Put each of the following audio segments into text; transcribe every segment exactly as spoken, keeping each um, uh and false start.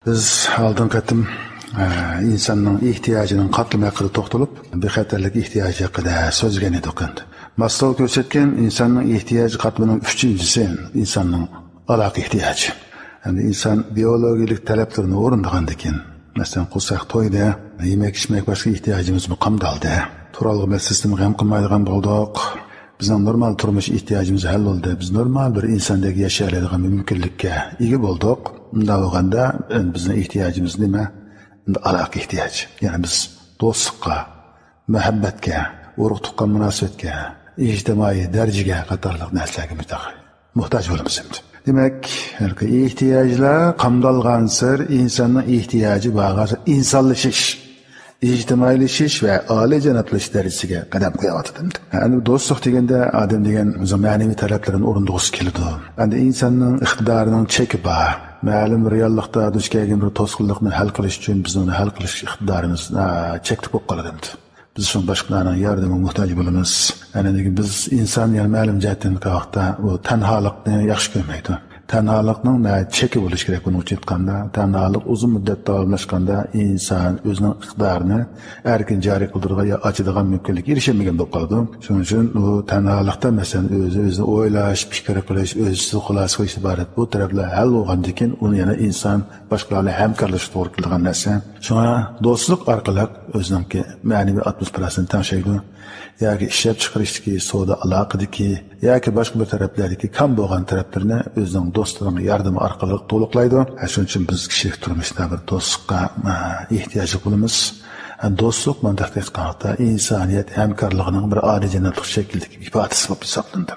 بىز ئالدىنقى قېتىم، ئە، ئىنساننىڭ ئېھتىياجىنىڭ قاتلىمى ھەققىدە توختىلىپ، بىخەتەرلىك ئېھتىياجى ھەققىدە سۆزلىگەن ئىدۇق ئەمدى. ماسلوۋ كۆرسەتكەن ئىنساننىڭ ئېھتىياج قاتلىمىنىڭ ئۈچىنچىسى ئىنساننىڭ ئالاقە ئېھتىياجى. يەنى ئىنسان بىيولوگىيەلىك تەلەپلىرىنى ئورۇندىغاندىن كېيىن، مەسىلەن، قورساق تويدى، يېمەك-ئىچمەك باشقا ئېھتىياجىمىزمۇ قامدالدى. تۇرالغۇ مەسىلىسىدىن غەم قىلمايدىغان بولدۇق. بىزنىڭ نورمال تۇرمۇش ئېھتىياجىمىز ھەل بولدى. بىز نورمال بىر ئىنساندەك ياشىيالايدىغان بىر مۇمكىنلىككە ئىگە بولدۇق. ئۇنداق بولغاندا، ئەمدى بىزنىڭ ئېھتىياجىمىز نېمە؟ ئەمدى ئالاقە ئېھتىياجى. يەنى بىز دوستلۇققا، مۇھەببەتكە، ئۇرۇق-تۇغقان مۇناسىۋەتكە، ئىجتىمائىي دەرىجىگە قاتارلىق نەرسىلەرگە مۇتەق-، موھتاج بولىمىز ئەمدى. دېمەك، ھېلىقى ئېھتىياجلار قامدالغانسېرى ئىنساننىڭ ئېھتىياجى بارغانسېرى ئىنسانلىشىش، ئىجتىمائىيلىشىش ۋە ئالىيجانابلىشىش دەرىجىسىگە قەدەم قويۇۋاتىدۇ. ئەمدى دوستلۇق دېگەندە ئادەم دېگەن ئۆزىنىڭ مەنىۋى تەلەپلىرىنى ئورۇندىغۇسى كېلىدۇ. ئەمدى ئىنساننىڭ ئىقتىدارىنىڭ چېكى بار. مەلۇم رېئاللىقتا دۇچ كەلگەن بىر توسقۇنلۇقنى ھەل قىلىش ئۈچۈن بىز ئۇنى ھەل قىلىش ئىقتىدارىمىز، ئا، چەكلىك بولۇپ قالىدۇ ئەمدى. بىز شۇڭا باشقىلارنىڭ ياردىمىگە موھتاج بولىمىز. يەنى بىز ئىنسان، يەنى مەلۇم جەھەتتىن قاراقتا، ئۇ تەنھالىقنى ياخشى كۆرمەيدۇ. تەنھالىقنىڭ نە چېكى بولۇشى كېرەك، بۇنىڭ ئۈچۈن ئېيتقاندا، تەنھالىق ئۇزۇن مۇددەت داۋاملاشقاندا، ئىنسان ئۆزىنىڭ ئىقتىدارىنى ئەركىن جارى قىلدۇرىدىغان يا ئاچىدىغان مۇمكىنلىككە ئېرىشەلمىگەن بولۇپ قالىدۇ. شۇنىڭ ئۈچۈن ئۇ تەنھالىقتا، مەسىلەن، ئۆزى ئۆزىنى ئويلاش، پىكىر قىلىش، ئۆزىسىز خۇلاسە قىلىش ئىبارەت بۇ تەرەپلەر ھەل بولغاندىن كېيىن، ئۇنى يەنە ئىنسان باشقىلار بىلەن ھەمكارلىشىشقا توغرا كېلىدىغان نەرسە. شۇڭا دوستلۇق ئارقىلىق ئۆزىنىڭكى مەنىۋى ئاتموسفېراسىنى تەڭشەيدۇ. ياكى ئىشلەپچىقىرىشتىكى، سودا ئالاقىدىكى ياكى باشقا بىر تەرەپلەردىكى كام بولغان تەرەپلىرىنى ئۆزىنىڭ دوستلىرىنىڭ ياردىمى ئارقىلىق تولۇقلايدۇ. ھە، شۇنىڭ ئۈچۈن بىز كىشىلىك تۇرمۇشتا بىر دوستلۇققا، ئە، ئېھتىياجلىق بولىمىز. ھە، دوستلۇق مۇنداق ئېيتقاندا ئىنسانىيەت ھەمكارلىقىنىڭ بىر ئالىيجانابلىق شەكلىدىكى ئىپادىسى بولۇپ ھېسابلىنىدۇ.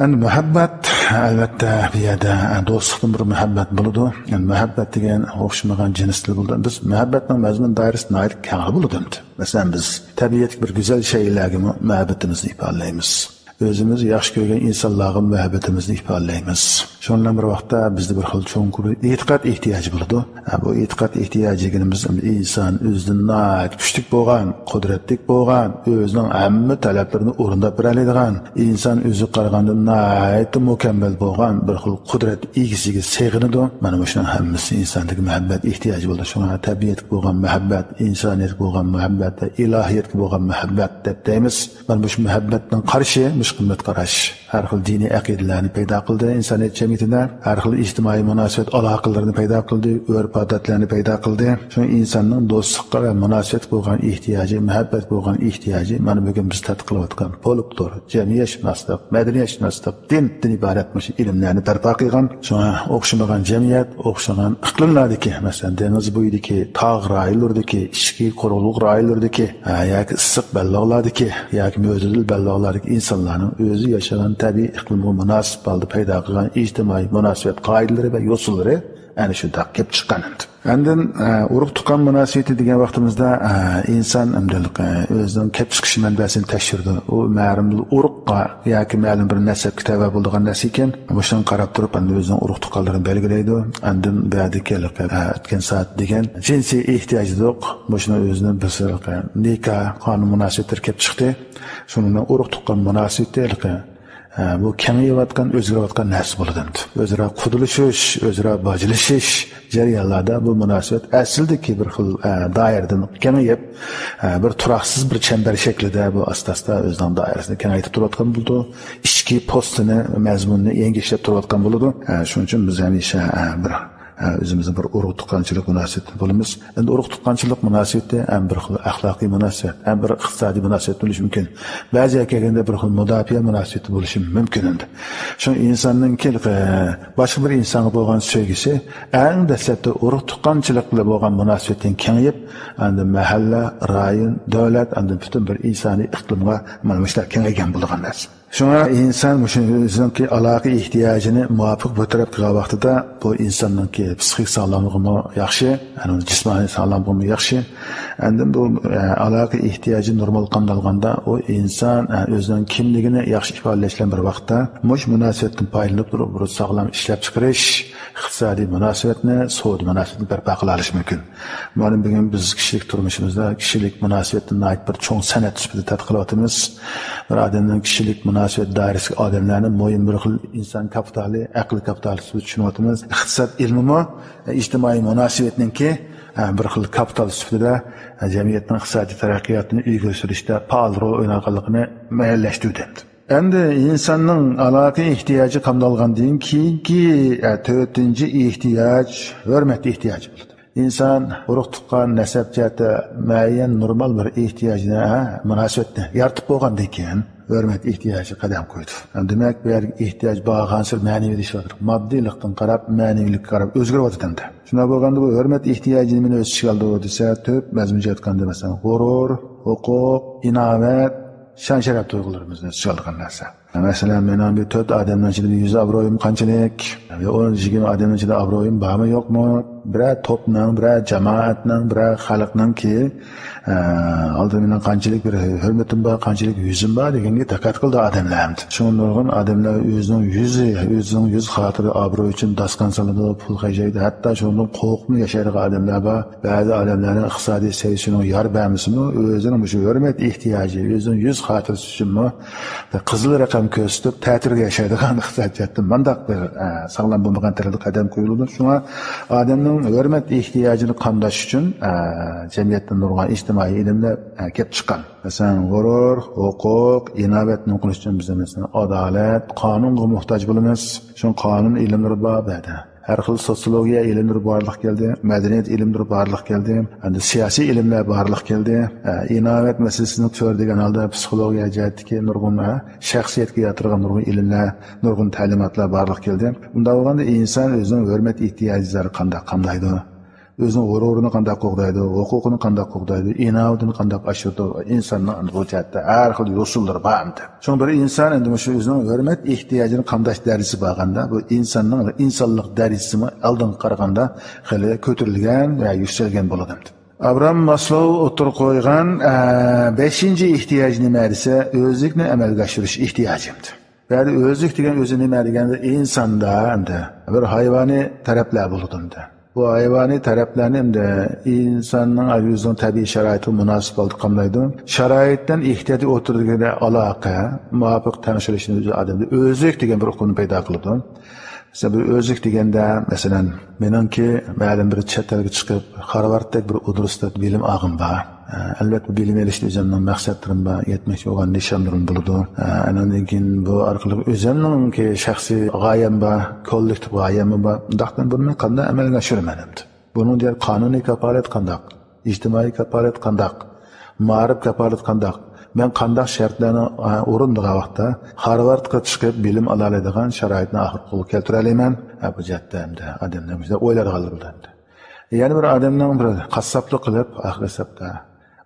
ئەمدى مۇھەببەت، ئەلۋەتتە، بۇ يەردە، ئە، دوستلۇقتىن بىر مۇھەببەت بولىدۇ. ئەمدى مۇھەببەت دېگەن ئوخشىمىغان جىنستا بولىدۇ. بىز مۇھەببەتنىڭ مەزمۇن دائىرىسى ناھايىتى كەڭ بولىدۇ ئەمدى. مەسىلەن، بىز تەبىئەتتىكى بىر گۈزەل شەيئىلەرگىمۇ مۇھەببىتىمىزنى ئىپادىلەيمىز. ئۆزىمىز ياخشى كۆرگەن ئىنسانلارغا مۇھەببىتىمىزنى ئىپادىلەيمىز. شۇنىڭ بىلەن بىر ۋاقىتتا بىزدە بىر خىل چوڭقۇر ئېتىقاد ئېھتىياجى بولىدۇ. ھە، بۇ ئېتىقاد ئېھتىياجى دېگىنىمىز ئىنسان ئۆزىدىن ناھايىتى كۈچلۈك بولغان، قۇدرەتلىك بولغان، ئۆزىنىڭ ھەممە تەلەپلىرىنى ئورۇنداپ بېرەلەيدىغان، ئىنسان ئۆزىگە قارىغاندا ناھايىتى مۇكەممەل بولغان بىر خىل قۇدرەت ئىگىسىگە سېغىنىدۇ. مانا مۇشۇنىڭ ھەممىسى ئىنساندىكى مۇھەببەت ئېھتىياجى بولىدۇ. شۇڭا تەبىئەتكە بولغان مۇھەببەت، ئىنسانىيەتكە بولغان مۇھەببەت، ئىلاھىيەتكە بولغان مۇھەببەت دەپ دەيمىز. مانا مۇشۇ مۇھەببەتنىڭ قارىشى، مۇشۇ قىممەت قاراش. ھەر خىل دىنىي ئەقىدىلەرنى پەيدا قىلدى ئىنسانىيەت جەمئىيىتىدە. ھەر خىل ئىجتىمائىي مۇناسىۋەت ئالاقىلىرىنى پەيدا قىلدى، ئۆرپ-ئادەتلەرنى پەيدا قىلدى. شۇڭا ئىنساننىڭ دوستلۇققا ۋە مۇناسىۋەتكە بولغان ئېھتىياجى، مۇھەببەتكە بولغان ئېھتىياجى مانا بۈگۈن بىز تەتقىق قىلىۋاتقان فولكلور، جەمئىيەتشۇناسلىق، مەدەنىيەتشۇناسلىق، دىندىن ئىبارەت مۇشۇ ئىلىملەرنى بەرپا قىلغان. شۇڭا ئوخشىمىغان جەمئىيەت، ئوخشىغان ئىقلىملاردىكى، مەسىلەن، دېڭىز بويىدىكى، تاغ رايونلىرىدىكى، ئىچكى قۇرۇقلۇق رايونلىرىدىكى، ھە، ياكى ئىسسىق بەلباغلاردىكى، ياكى مۆتىدىل بەلباغلاردىكى ئىنسانلارنىڭ ئۆزى ياشىغان تەبىئىي ئىقلىمغا مۇناسىپ ھالدا پەيدا قىلغان ئىجتىمائىي مۇناسىۋەت قائىدىلىرى ۋە يوسۇنلىرى ئەنە شۇنداق كېلىپ چىققان ئەمدى. ئاندىن، ئە، ئۇرۇق تۇغقان مۇناسىۋىتى دېگەن ۋاقتىمىزدا، ئە، ئىنسان ئەمدى، ئە، ئۆزىنىڭ كەپ چىقىش مەنبەسىنى تەكشۈرىدۇ. ئۇ مەلۇم بىر ئۇرۇققا ياكى مەلۇم بىر نەسەبكە تەۋە بولىدىغان نەرسە ئىكەن، مۇشۇنىڭغا قاراپ تۇرۇپ ئەمدى ئۆزىنىڭ ئۇرۇق تۇغقانلىرىنى بەلگىلەيدۇ. ئاندىن بەدىكى، ئە، ئۆتكەن سائەت دېگەن جىنسىي ئېھتىياج دېدۇق. مۇشۇنى ئۆزىنىڭ بىر سىرلىقى نىكاھ قانۇن مۇناسىۋەتلىرى كېلىپ چىقتى. شۇنىڭ بىلەن ئۇرۇق تۇغقان مۇناسىۋىتى ھېلىقى، ئە، بۇ كېڭىيىۋاتقان، ئۆزگىرىۋاتقان نەرسە بولىدۇ ئەمدى. ئۆزئارا قۇدىلىشىش، ئۆزئارا باجىلىشىش جەريانلاردا بۇ مۇناسىۋەت ئەسلىدىكى بىر خىل، ئە، دائىرىدىن كېڭىيىپ، ئە، بىر تۇراقسىز بىر چەمبەر شەكلىدە بۇ ئاستا-ئاستا ئۆزىنىڭ دائىرىسىنى كېڭەيتىپ تۇرۇۋاتقان بولىدۇ. ئىچكى پوستىنى، مەزمۇنىنى يەڭگىشلەپ تۇرۇۋاتقان بولىدۇ. ئە، شۇنىڭ ئۈچۈن بىز ھەمىشە، ئە، بىر ئە، ئۆزىمىزنىڭ بىر ئۇرۇق تۇغقانچىلىق مۇناسىۋىتىدە بولىمىز. ئەمدى ئۇرۇق تۇغقانچىلىق مۇناسىۋىتى ھەم بىر خىل ئەخلاقىي مۇناسىۋەت، ھەم بىر ئىقتىسادىي مۇناسىۋەت بولۇشى مۇمكىن. بەزى يەرگە كەلگەندە بىر خىل مۇداپىئە مۇناسىۋىتى بولۇشى مۇمكىن ئەمدى. شۇڭا ئىنساننىڭكى، ئە، باشقا بىر ئىنسانغا بولغان سۆيگۈسى ئەڭ دەسلەپتە ئۇرۇق تۇغقانچىلىق بىلەن بولغان مۇناسىۋەتتىن كېڭىيىپ، ئاندىن مەھەللە، رايون، دۆلەت، ئاندىن پۈتۈن بىر ئىنسانىي ئىقلىمغا مانا مۇشۇنداق كېڭەيگەن بولىدىغان نەرسە. شۇڭا ئىنسان مۇشۇ ئۆزىنىڭكى ئالاقە ئېھتىياجىنى مۇۋاپىق بىر تەرەپكە قىلغان ۋاقتىدا، بۇ ئىنساننىڭكى پسىخىك ساغلاملىقىمۇ ياخشى، يەنى جىسمانىي ساغلاملىقىمۇ ياخشى. ئاندىن بۇ، ئە، ئالاقە ئېھتىياجى نورمال قامدالغاندا، ئۇ ئىنسان، ئە، ئۆزىنىڭ كىملىكىنى ياخشى ئىپادىلەش بىلەن بىر ۋاقىتتا، مۇشۇ مۇناسىۋەتتىن پايدىلىنىپ تۇرۇپ، بىر ساغلام ئىشلەپچىقىرىش، ئىقتىسادىي مۇناسىۋەتنى، سودا مۇناسىۋەتنى بەرپا قىلالىشى مۇمكىن. مانا بۈگۈن بىز كىشىلىك تۇرمۇشىمىزدا كىشىلىك مۇناسىۋەتنى ناھايىتى بىر چوڭ سەنئەت سۈپىتىدە تەتقىق قىلىۋاتىمىز. بىر ئادەمنىڭ كىشىلىك مۇناسىۋەت دائىرىسىدىكى ئادەملەرنى مۇھىم بىر خىل ئىنسان كاپىتالى، ئەقىل كاپىتالى سۈپىتىدە چۈشىنىۋاتىمىز. ئىقتىساد ئىلمىمۇ ئىجتىمائىي مۇناسىۋەتنىڭكى بىر خىل كاپىتال سۈپىتىدە جەمئىيەتنىڭ ئىقتىسادىي تەرەققىياتىنى ئىلگىرى سۈرۈشتە پائال رول ئوينايدىغانلىقىنى مۇئەييەنلەشتۈردى. ئەمدى ئىنساننىڭ ئالاقە ئېھتىياجى قامدالغاندىن كېيىنكى، ئە، تۆتىنچى ئېھتىياج ھۆرمەت ئېھتىياجى بولىدۇ. ئىنسان ئۇرۇق تۇغقان، نەسەب جەھەتتە مۇئەييەن نورمال بىر ئېھتىياجنى، ھە، مۇناسىۋەتنى يارىتىپ بولغاندىن كېيىن، ھۆرمەت ئېھتىياجى قەدەم قويىدۇ. دېمەك، بۇ يەرگە ئېھتىياج بارغانسېرى مەنىۋىلىشىۋاتىدۇ. ماددىيلىقتىن قاراپ، مەنىۋىلىككە قاراپ ئۆزگىرىۋاتىدۇ ئەمدى. شۇنداق بولغاندا، بۇ ھۆرمەت ئېھتىياجىنى نېمىنى ئۆز ئىچىگە ئالىدۇ دېسە، تۆت مەزمۇنچە ئېيتقاندا، مەسىلەن، غۇرۇر، ھوقۇق، ئىناۋەت، شان-شەرەپ تۇيغۇلىرىمىزنى ئۆز ئىچىگە ئالىدىغان نەرسە. مەسىلەن، مېنىڭ بىر تۆت ئادەمنىڭ ئىچىدە بىر يۈز ئابرويۇم قانچىلىك؟ يا ئون يىگىرمە ئادەمنىڭ ئىچىدە ئابرويۇم بارمۇ، يوقمۇ؟ بىرەر توپنىڭ، بىرەر جامائەتنىڭ، بىرەر خەلقنىڭكى، ئە، ئالدىدا مېنىڭ قانچىلىك بىر ھۆرمىتىم بار، قانچىلىك يۈزۈم بار دېگەنگە دىققەت قىلىدۇ ئادەملەر. شۇڭا نۇرغۇن ئادەملەر ئۆزىنىڭ يۈزى، ئۆزىنىڭ يۈز خاتىرە ئابروي ئۈچۈن داستىخان سالىدۇ، پۇل خەجلەيدۇ، ھەتتا شۇنىڭدىن قورقۇپمۇ ياشايدىغان ئادەملەر بار. بەزى ئادەملەرنىڭ ئىقتىسادىي سەۋىيىسىنىڭ يار بەرمىسىمۇ، ئۆزىنىڭ مۇشۇ ھۆرمەت ئېھتىياجى، ئۆزىنىڭ يۈز خاتىرىسى ئۈچۈنمۇ قىزىل رەقەم كۆرسىتىپ، تەتۈرگە ياشايدىغان ئىقتىسادىيەتتە مۇنداق بىر، ئە، ساغلام بولمىغان تەرەپتە قەدەم قويۇلىدۇ. شۇڭا ئادەمنىڭ ھۆرمەت ئېھتىياجىنى قامداش ئۈچۈن، ئە، جەمئىيەتتە نۇرغۇن ئىجتىمائىي ئىلىملەر، ئە، كېلىپ چىققان. مەسىلەن، غۇرۇر، ھوقۇق، ئىناۋەتنى قىلىش ئۈچۈن بىز، مەسىلەن، ئادالەت، قانۇنغا موھتاج بولىمىز. شۇڭا قانۇن ئىلىملىرى بار بۇ يەردە. ھەر خىل سوتسىيولوگىيە ئىلىملىرى بارلىققا كەلدى، مەدەنىيەت ئىلىملىرى بارلىققا كەلدى، ئەمدى سىياسىي ئىلىملەر بارلىققا كەلدى. ئە، ئىناۋەت مەسىلىسىنى تۆرىدىگەن ھالدا پسىخولوگىيە جەھەتتىكى نۇرغۇن، ئە، شەخسىيەتكە ياتىدىغان نۇرغۇن ئىلىملەر، نۇرغۇن تەلىماتلار بارلىققا كەلدى. ئۇنداق بولغاندا ئىنسان ئۆزىنىڭ ھۆرمەت ئېھتىياجلىرى قانداق قامدايدۇ؟ ئۆزىنىڭ غۇرۇرىنى قانداق قوغدايدۇ؟ ھوقۇقىنى قانداق قوغدايدۇ؟ ئىناۋىتىنى قانداق ئاشۇرىدۇ؟ ئىنساننىڭ ئەمدى بۇ جەھەتتە ھەر خىل يوسۇنلىرى بار ئەمدى. شۇڭا بىر ئىنسان ئەمدى مۇشۇ ئۆزىنىڭ ھۆرمەت ئېھتىياجىنى قامداش دەرىجىسى بارغاندا، بۇ ئىنساننىڭ ئىنسانلىق دەرىجىسىمۇ ئالدىنقىغا قارىغاندا خېلى كۆتۈرۈلگەن ۋە يۈكسەلگەن بولىدۇ ئەمدى. ئابرام ماسلوۋ ئوتتۇرىغا قويغان، ئە، بەشىنچى ئېھتىياج نېمە دېسە، ئۆزلۈكنى ئەمەلگە ئاشۇرۇش ئېھتىياجى ئەمدى. بۇ يەردە ئۆزلۈك دېگەن ئۆزى نېمە دېگەندە، ئىنساندا ئەمدى بىر ھايۋانىي تەرەپلەر بولىدۇ ئەمدى. بۇ ھايۋانىي تەرەپلەرنى ئەمدى ئىنساننىڭ ئۆزىنىڭ تەبىئىي شارائىتىغا مۇناسىپ ھالدا قامدايدۇ. شارائىتتىن ئېھتىياجى ئوتتۇرىدىكىدە ئالاقە، مۇۋاپىق تەڭشىلىشنى ئۆزى ئادەمدە ئۆزلۈك دېگەن بىر ئۇقۇمنى پەيدا قىلىدۇ. مەسىلەن، بىر ئۆزلۈك دېگەندە، مەسىلەن، مېنىڭكى مەلۇم بىر چەت ئەلگە چىقىپ، خارۋاردتەك بىر ئۇنىۋېرسىتېتتا بىلىم ئالغۇم بار. ئەلۋەتتە، بىلىم ئېلىشتا ئۆزۈمنىڭ مەقسەتلىرىم بار، يەتمەكچى بولغان نىشانلىرىم بولىدۇ. ئانىڭدىن كېيىن بۇ ئارقىلىق ئۆزۈمنىڭكى شەخسىي غايەم بار، كوللېكتىپ غايەممۇ بار. ئۇنداقتا بۇنى مەن قانداق ئەمەلگە ئاشۇرىمەن ئەمدى؟ بۇنىڭ دېگەن قانۇنىي كاپالەت قانداق؟ ئىجتىمائىي كاپالەت قانداق؟ مائارىپ كاپالىتى قانداق؟ مەن قانداق شەرتلەرنى، ئە، ئورۇندىغان ۋاقىتتا خارۋاردقا چىقىپ بىلىم ئالالايدىغان شارائىتنى ئاخىرى قولغا كەلتۈرەلەيمەن؟ ھە، بۇ جەھەتتە ئەمدى ئادەملەر مۇشۇنداق ئويلايدىغانلار بولىدۇ ئەمدى. يەنە بىر ئادەمنىڭ بىر قاسساپلىق قىلىپ، ئاخىرقى ھېسابتا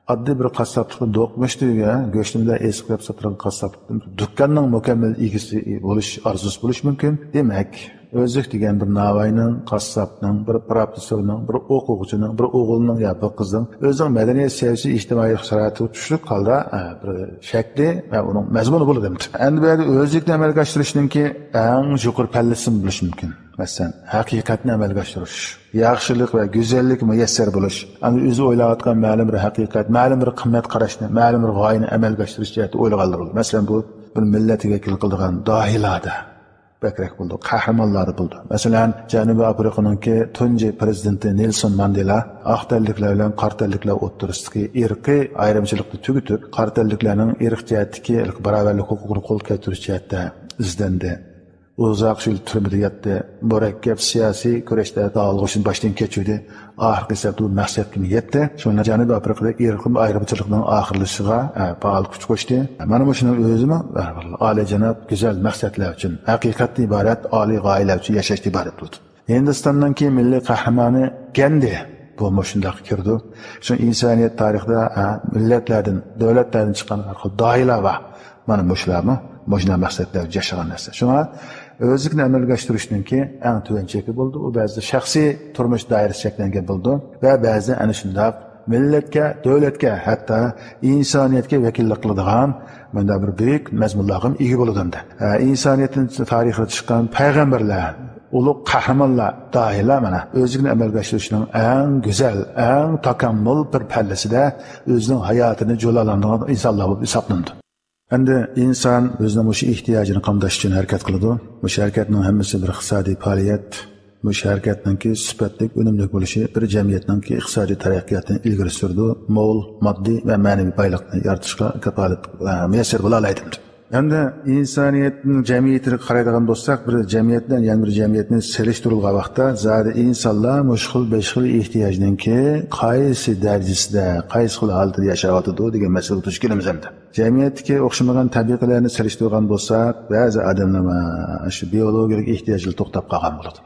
ئاددىي بىر قاسساپلىقتا دوقمۇش تۆگە گۆشنى بىلەن ئېسىقلاپ ساتىدىغان قاسساپلىقتىن دۇكاننىڭ مۇكەممەل ئىگىسى بولۇش ئارزۇسى بولۇشى مۇمكىن. دېمەك، ئۆزلۈك دېگەن بىر ناۋاينىڭ، قاسساپنىڭ، بىر پروفېسسورنىڭ، بىر ئوقۇغۇچىنىڭ، بىر ئوغۇلنىڭ يا بىر قىزنىڭ ئۆزىنىڭ مەدەنىيەت سەۋىيەسى، ئىجتىمائىي شارائىتىغا چۈشلۈك ھالدا، ئە، بىر شەكلى ۋە ئۇنىڭ مەزمۇنى بولىدۇ. ئەمدى بۇ يەردە ئۆزلۈكنى ئەمەلگە ئاشۇرۇشنىڭكى ئەڭ يۇقىرى پەللىسىمۇ بولۇشى مۇمكىن. مەسىلەن، ھەقىقەتنى ئەمەلگە ئاشۇرۇش، ياخشىلىق ۋە گۈزەللىك مۇيەسسەر بولۇش، ئەمدى ئۆزى ئويلاۋاتقان مەلۇم بىر ھەقىقەت، مەلۇم بىر قىممەت قاراشنى، مەلۇم بىر غايىنى ئەمەلگە ئاشۇرۇش جەھەتتە ئويلىغانلار بولىدۇ. مەسىلەن، بۇ بىر مىللەتكە ۋەكىللىك قىلىدىغان داھىيلاردا بەكرەك بولىدۇ، قەھرىمانلاردا بولىدۇ. مەسىلەن، جەنۇبىي ئافرىقىنىڭكى تۇنجى پىرېزىدېنتى نېلسون ماندېلا ئاق تەنلىكلەر بىلەن قارا تەنلىكلەر ئوتتۇرىسىدىكى ئىرقىي ئايرىمچىلىقنى تۈگىتىپ، قارا تەنلىكلەرنىڭ ئىرق جەھەتتىكى باراۋەرلىك ھوقۇقىنى قولغا كەلتۈرۈش جەھەتتە ئىزدەندى. ئۇزاق يىل تۈرمىدە ياتتى. مۇرەككەپ سىياسىي كۈرەشتە داۋالغۇشنى باشتىن كەچۈردى. ئاخىرقى ھېسابتا بۇ مەقسەتكىمۇ يەتتى. شۇڭا جەنۇبىي ئافرىقىدا ئىرقىي ئايرىمچىلىقنىڭ ئاخىرلىشىشىغا، ئە، پائال كۈچ قوشتى. مانا مۇشۇنىڭ ئۆزىمۇ، ئە، ئالىيجاناب، گۈزەل مەقسەتلەر ئۈچۈن، ھەقىقەتتىن ئىبارەت، ئالىي غايىلەر ئۈچۈن ياشاشتىن ئىبارەت بولىدۇ. ھىندىستاننىڭكى مىللىي قەھرىمانى گەندى بۇ مۇشۇنداققا كىرىدۇ. شۇ ئىنسانىيەت تارىخىدا، ئە، مىللەتلەردىن، دۆلەتلەردىن چىققان ھەر خىل داھىيلار بار. مانا مۇشۇلارمۇ مۇشۇنداق مەقسەتلەر ياشىغان نەرسە. شۇڭا ئۆزلۈكنى ئەمەلگە ئاشۇرۇشنىڭكى ئەڭ تۆۋەن چېكى بولىدۇ. ئۇ بەزىدە شەخسىي تۇرمۇش دائىرىسى چەكلەنگەن بولىدۇ ۋە بەزىدە ئەنە شۇنداق مىللەتكە، دۆلەتكە، ھەتتا ئىنسانىيەتكە ۋەكىللىك قىلىدىغان مۇنداق بىر بۈيۈك مەزمۇنلارغا ئىگە بولىدۇ ئەمدى. ئە، ئىنسانىيەتنىڭ تارىخىدا چىققان پەيغەمبەرلەر، ئۇلۇغ قەھرىمانلار، داھىيلار مانا ئۆزلۈكنى ئەمەلگە ئاشۇرۇشنىڭ ئەڭ گۈزەل، ئەڭ تاكامۇل بىر پەللىسىدە ئۆزىنىڭ ھاياتىنى جۇلالاندۇرغان ئىنسانلار بولۇپ ھېسابلىنىدۇ. ئەمدى ئىنسان ئۆزىنىڭ مۇشۇ ئېھتىياجىنى قامداش ئۈچۈن ھەرىكەت قىلىدۇ. مۇشۇ ھەرىكەتنىڭ ھەممىسى بىر ئىقتىسادىي پائالىيەت. مۇشۇ ھەرىكەتنىڭكى سۈپەتلىك، ئۈنۈملۈك بولۇشى بىر جەمئىيەتنىڭكى ئىقتىسادىي تەرەققىياتىنى ئىلگىرى سۈرىدۇ، مول ماددىي ۋە مەنىۋى بايلىقنى يارىتىشقا كاپالەت، ئە، مۇيەسسەر بولالايدۇ. ئەمدى ئىنسانىيەتنىڭ جەمئىيىتىگە قارايدىغان بولساق، بىر جەمئىيەت بىلەن يەنە بىر جەمئىيەتنى سېلىشتۇرۇلغان ۋاقىتتا، زادى ئىنسانلار مۇشۇ خىل بەش خىل ئېھتىياجنىڭكى قايسى دەرىجىسىدە، قايسى خىل ھالەتتە ياشاۋاتىدۇ دېگەن مەسىلىگە دۇچ كېلىمىز ئەمدى. جەمئىيەتتىكى ئوخشىمىغان تەبىقىلەرنى سېلىشتۇرغان بولساق، بەزى ئادەملەر مانا شۇ بىيولوگىيەلىك ئېھتىياجلا توختاپ قالغان بولىدۇ.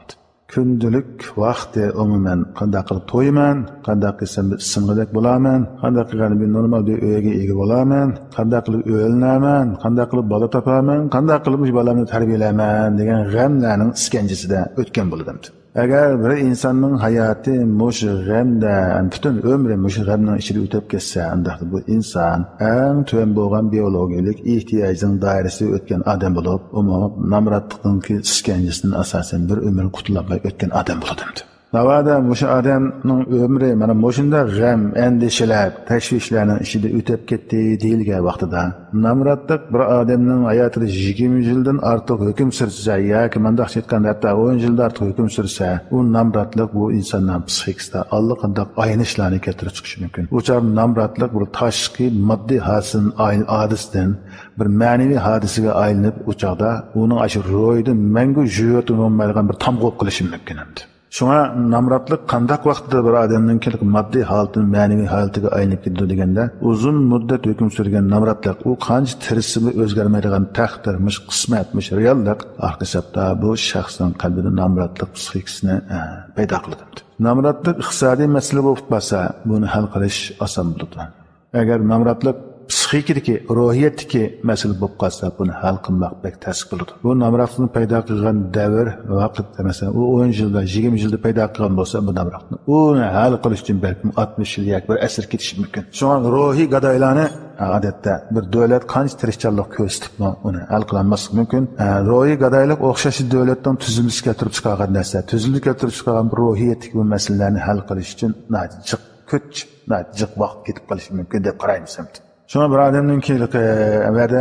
كۈندىلىك ۋاقتى ئومۇمەن قانداق قىلىپ تويىمەن، قانداق قىلسام بىر ئىسسىنغۇدەك بولارمەن، قانداق قىلغاندا بىر نورمال بىر ئۆيگە ئىگە بولارمەن، قانداق قىلىپ ئۆيلىنەرمەن، قانداق قىلىپ بالا تاپارمەن، قانداق قىلىپ مۇشۇ بالامنى تەربىيەلەيمەن دېگەن غەملەرنىڭ ئىسكەنجىسىدە ئۆتكەن بولىدۇ. ئەگەر بىر ئىنساننىڭ ھاياتى مۇشۇ غەمدە، پۈتۈن ئۆمرى مۇشۇ غەمنىڭ ئىچىدە ئۆتۈپ كەتسە، ئانداقتا بۇ ئىنسان ئەڭ تۆۋەن بولغان بىيولوگىيەلىك ئېھتىياجنىڭ دائىرىسىدە ئۆتكەن ئادەم بولۇپ، ئۇمۇ نامراتلىقنىڭكى ئىسكەنجىسىدىن ئاساسەن بىر ئۆمۈر قۇتۇلالماي ئۆتكەن ئادەم بولىدۇ. ناۋادا مۇشۇ ئادەمنىڭ ئۆمرى مانا مۇشۇنداق غەم، ئەندىشىلەر، تەشۋىشلەرنىڭ ئىچىدە ئۆتۈپ كەتتى دېيىلگەن ۋاقتىدا، نامراتلىق بىر ئادەمنىڭ ھاياتىدا يىگىرمە يىلدىن ئارتۇق ھۆكۈم سۈرسە ياكى مۇنداقچە ئېيتقاندا ھەتتا ئون يىلدىن ئارتۇق ھۆكۈم سۈرسە، ئۇ نامراتلىق بۇ ئىنساننىڭ پسىخىكىسىدا ئاللىقانداق ئاينىشلارنى كەلتۈرۈپ چىقىشى مۇمكىن. ئۇ چاغدا نامراتلىق بىر تاشقى ماددىي ھادىسىدىن ئايل-، ھادىسىدىن بىر مەنىۋى ھادىسىگە ئايلىنىپ، ئۇ چاغدا ئۇنىڭ ئاشۇ روھىدا مەڭگۈ يۇيۇۋېتىلمايدىغان بىر تامغا بولۇپ قېلىشى مۇمكىن ئەمدى. شۇڭا نامراتلىق قانداق ۋاقىتتا بىر ئادەمنىڭ كېلىپ ماددىي ھالىتىدىن مەنىۋى ھالىتىگە ئايلىنىپ كېتىدۇ دېگەندە، ئۇزۇن مۇددەت ھۆكۈم سۈرگەن نامراتلىق، ئۇ قانچە تىرىشسىمۇ ئۆزگەرمەيدىغان تەقدىر، مۇشۇ قىسمەت، مۇشۇ رېئاللىق ئارقا ھېسابتا بۇ شەخسنىڭ قەلبىدە نامراتلىق پسىخىكىسىنى، ئە، پەيدا قىلىدۇ. نامراتلىق ئىقتىسادىي مەسىلە بولۇپ قالسا، بۇنى ھەل قىلىش ئاسان بولىدۇ. ئەگەر نامراتلىق پسىخىكىدىكى، روھىيەتتىكى مەسىلە بولۇپ قالسا، بۇنى ھەل قىلماق بەك تەس بولىدۇ. بۇ نامراتلىقنى پەيدا قىلغان دەۋر، ۋاقىت، مەسىلەن، ئۇ ئون يىلدا، يىگىرمە يىلدا پەيدا قىلغان بولسا بۇ نامراتلىقنى، ئۇنى ھەل قىلىش ئۈچۈن بەلكىم ئاتمىش يىل ياكى بىر ئەسىر كېتىشى مۇمكىن. شۇڭا روھىي گادايلارنى، ئادەتتە، بىر دۆلەت قانچە تىرىشچانلىق كۆرسىتىپمۇ ئۇنى ھەل قىلالماسلىقى مۇمكىن. ئە، روھىي گادايلىق ئوخشاش دۆلەتنىڭ تۈزۈلمىسى كەلتۈرۈپ چىقارغان نەرسە. تۈزۈلمە كەلتۈرۈپ چىقارغان بىر روھىيەتتىكى بۇ مەسىلىلەرنى ھەل قىلىش ئۈچۈن ناھايىتى جىق كۈچ، ناھايىتى جىق ۋاقىت كېتىپ قېلىشى مۇمكىن دەپ قارايمىز ئەمدى. شۇڭا بىر ئادەمنىڭكى، ئە، ئەۋەدە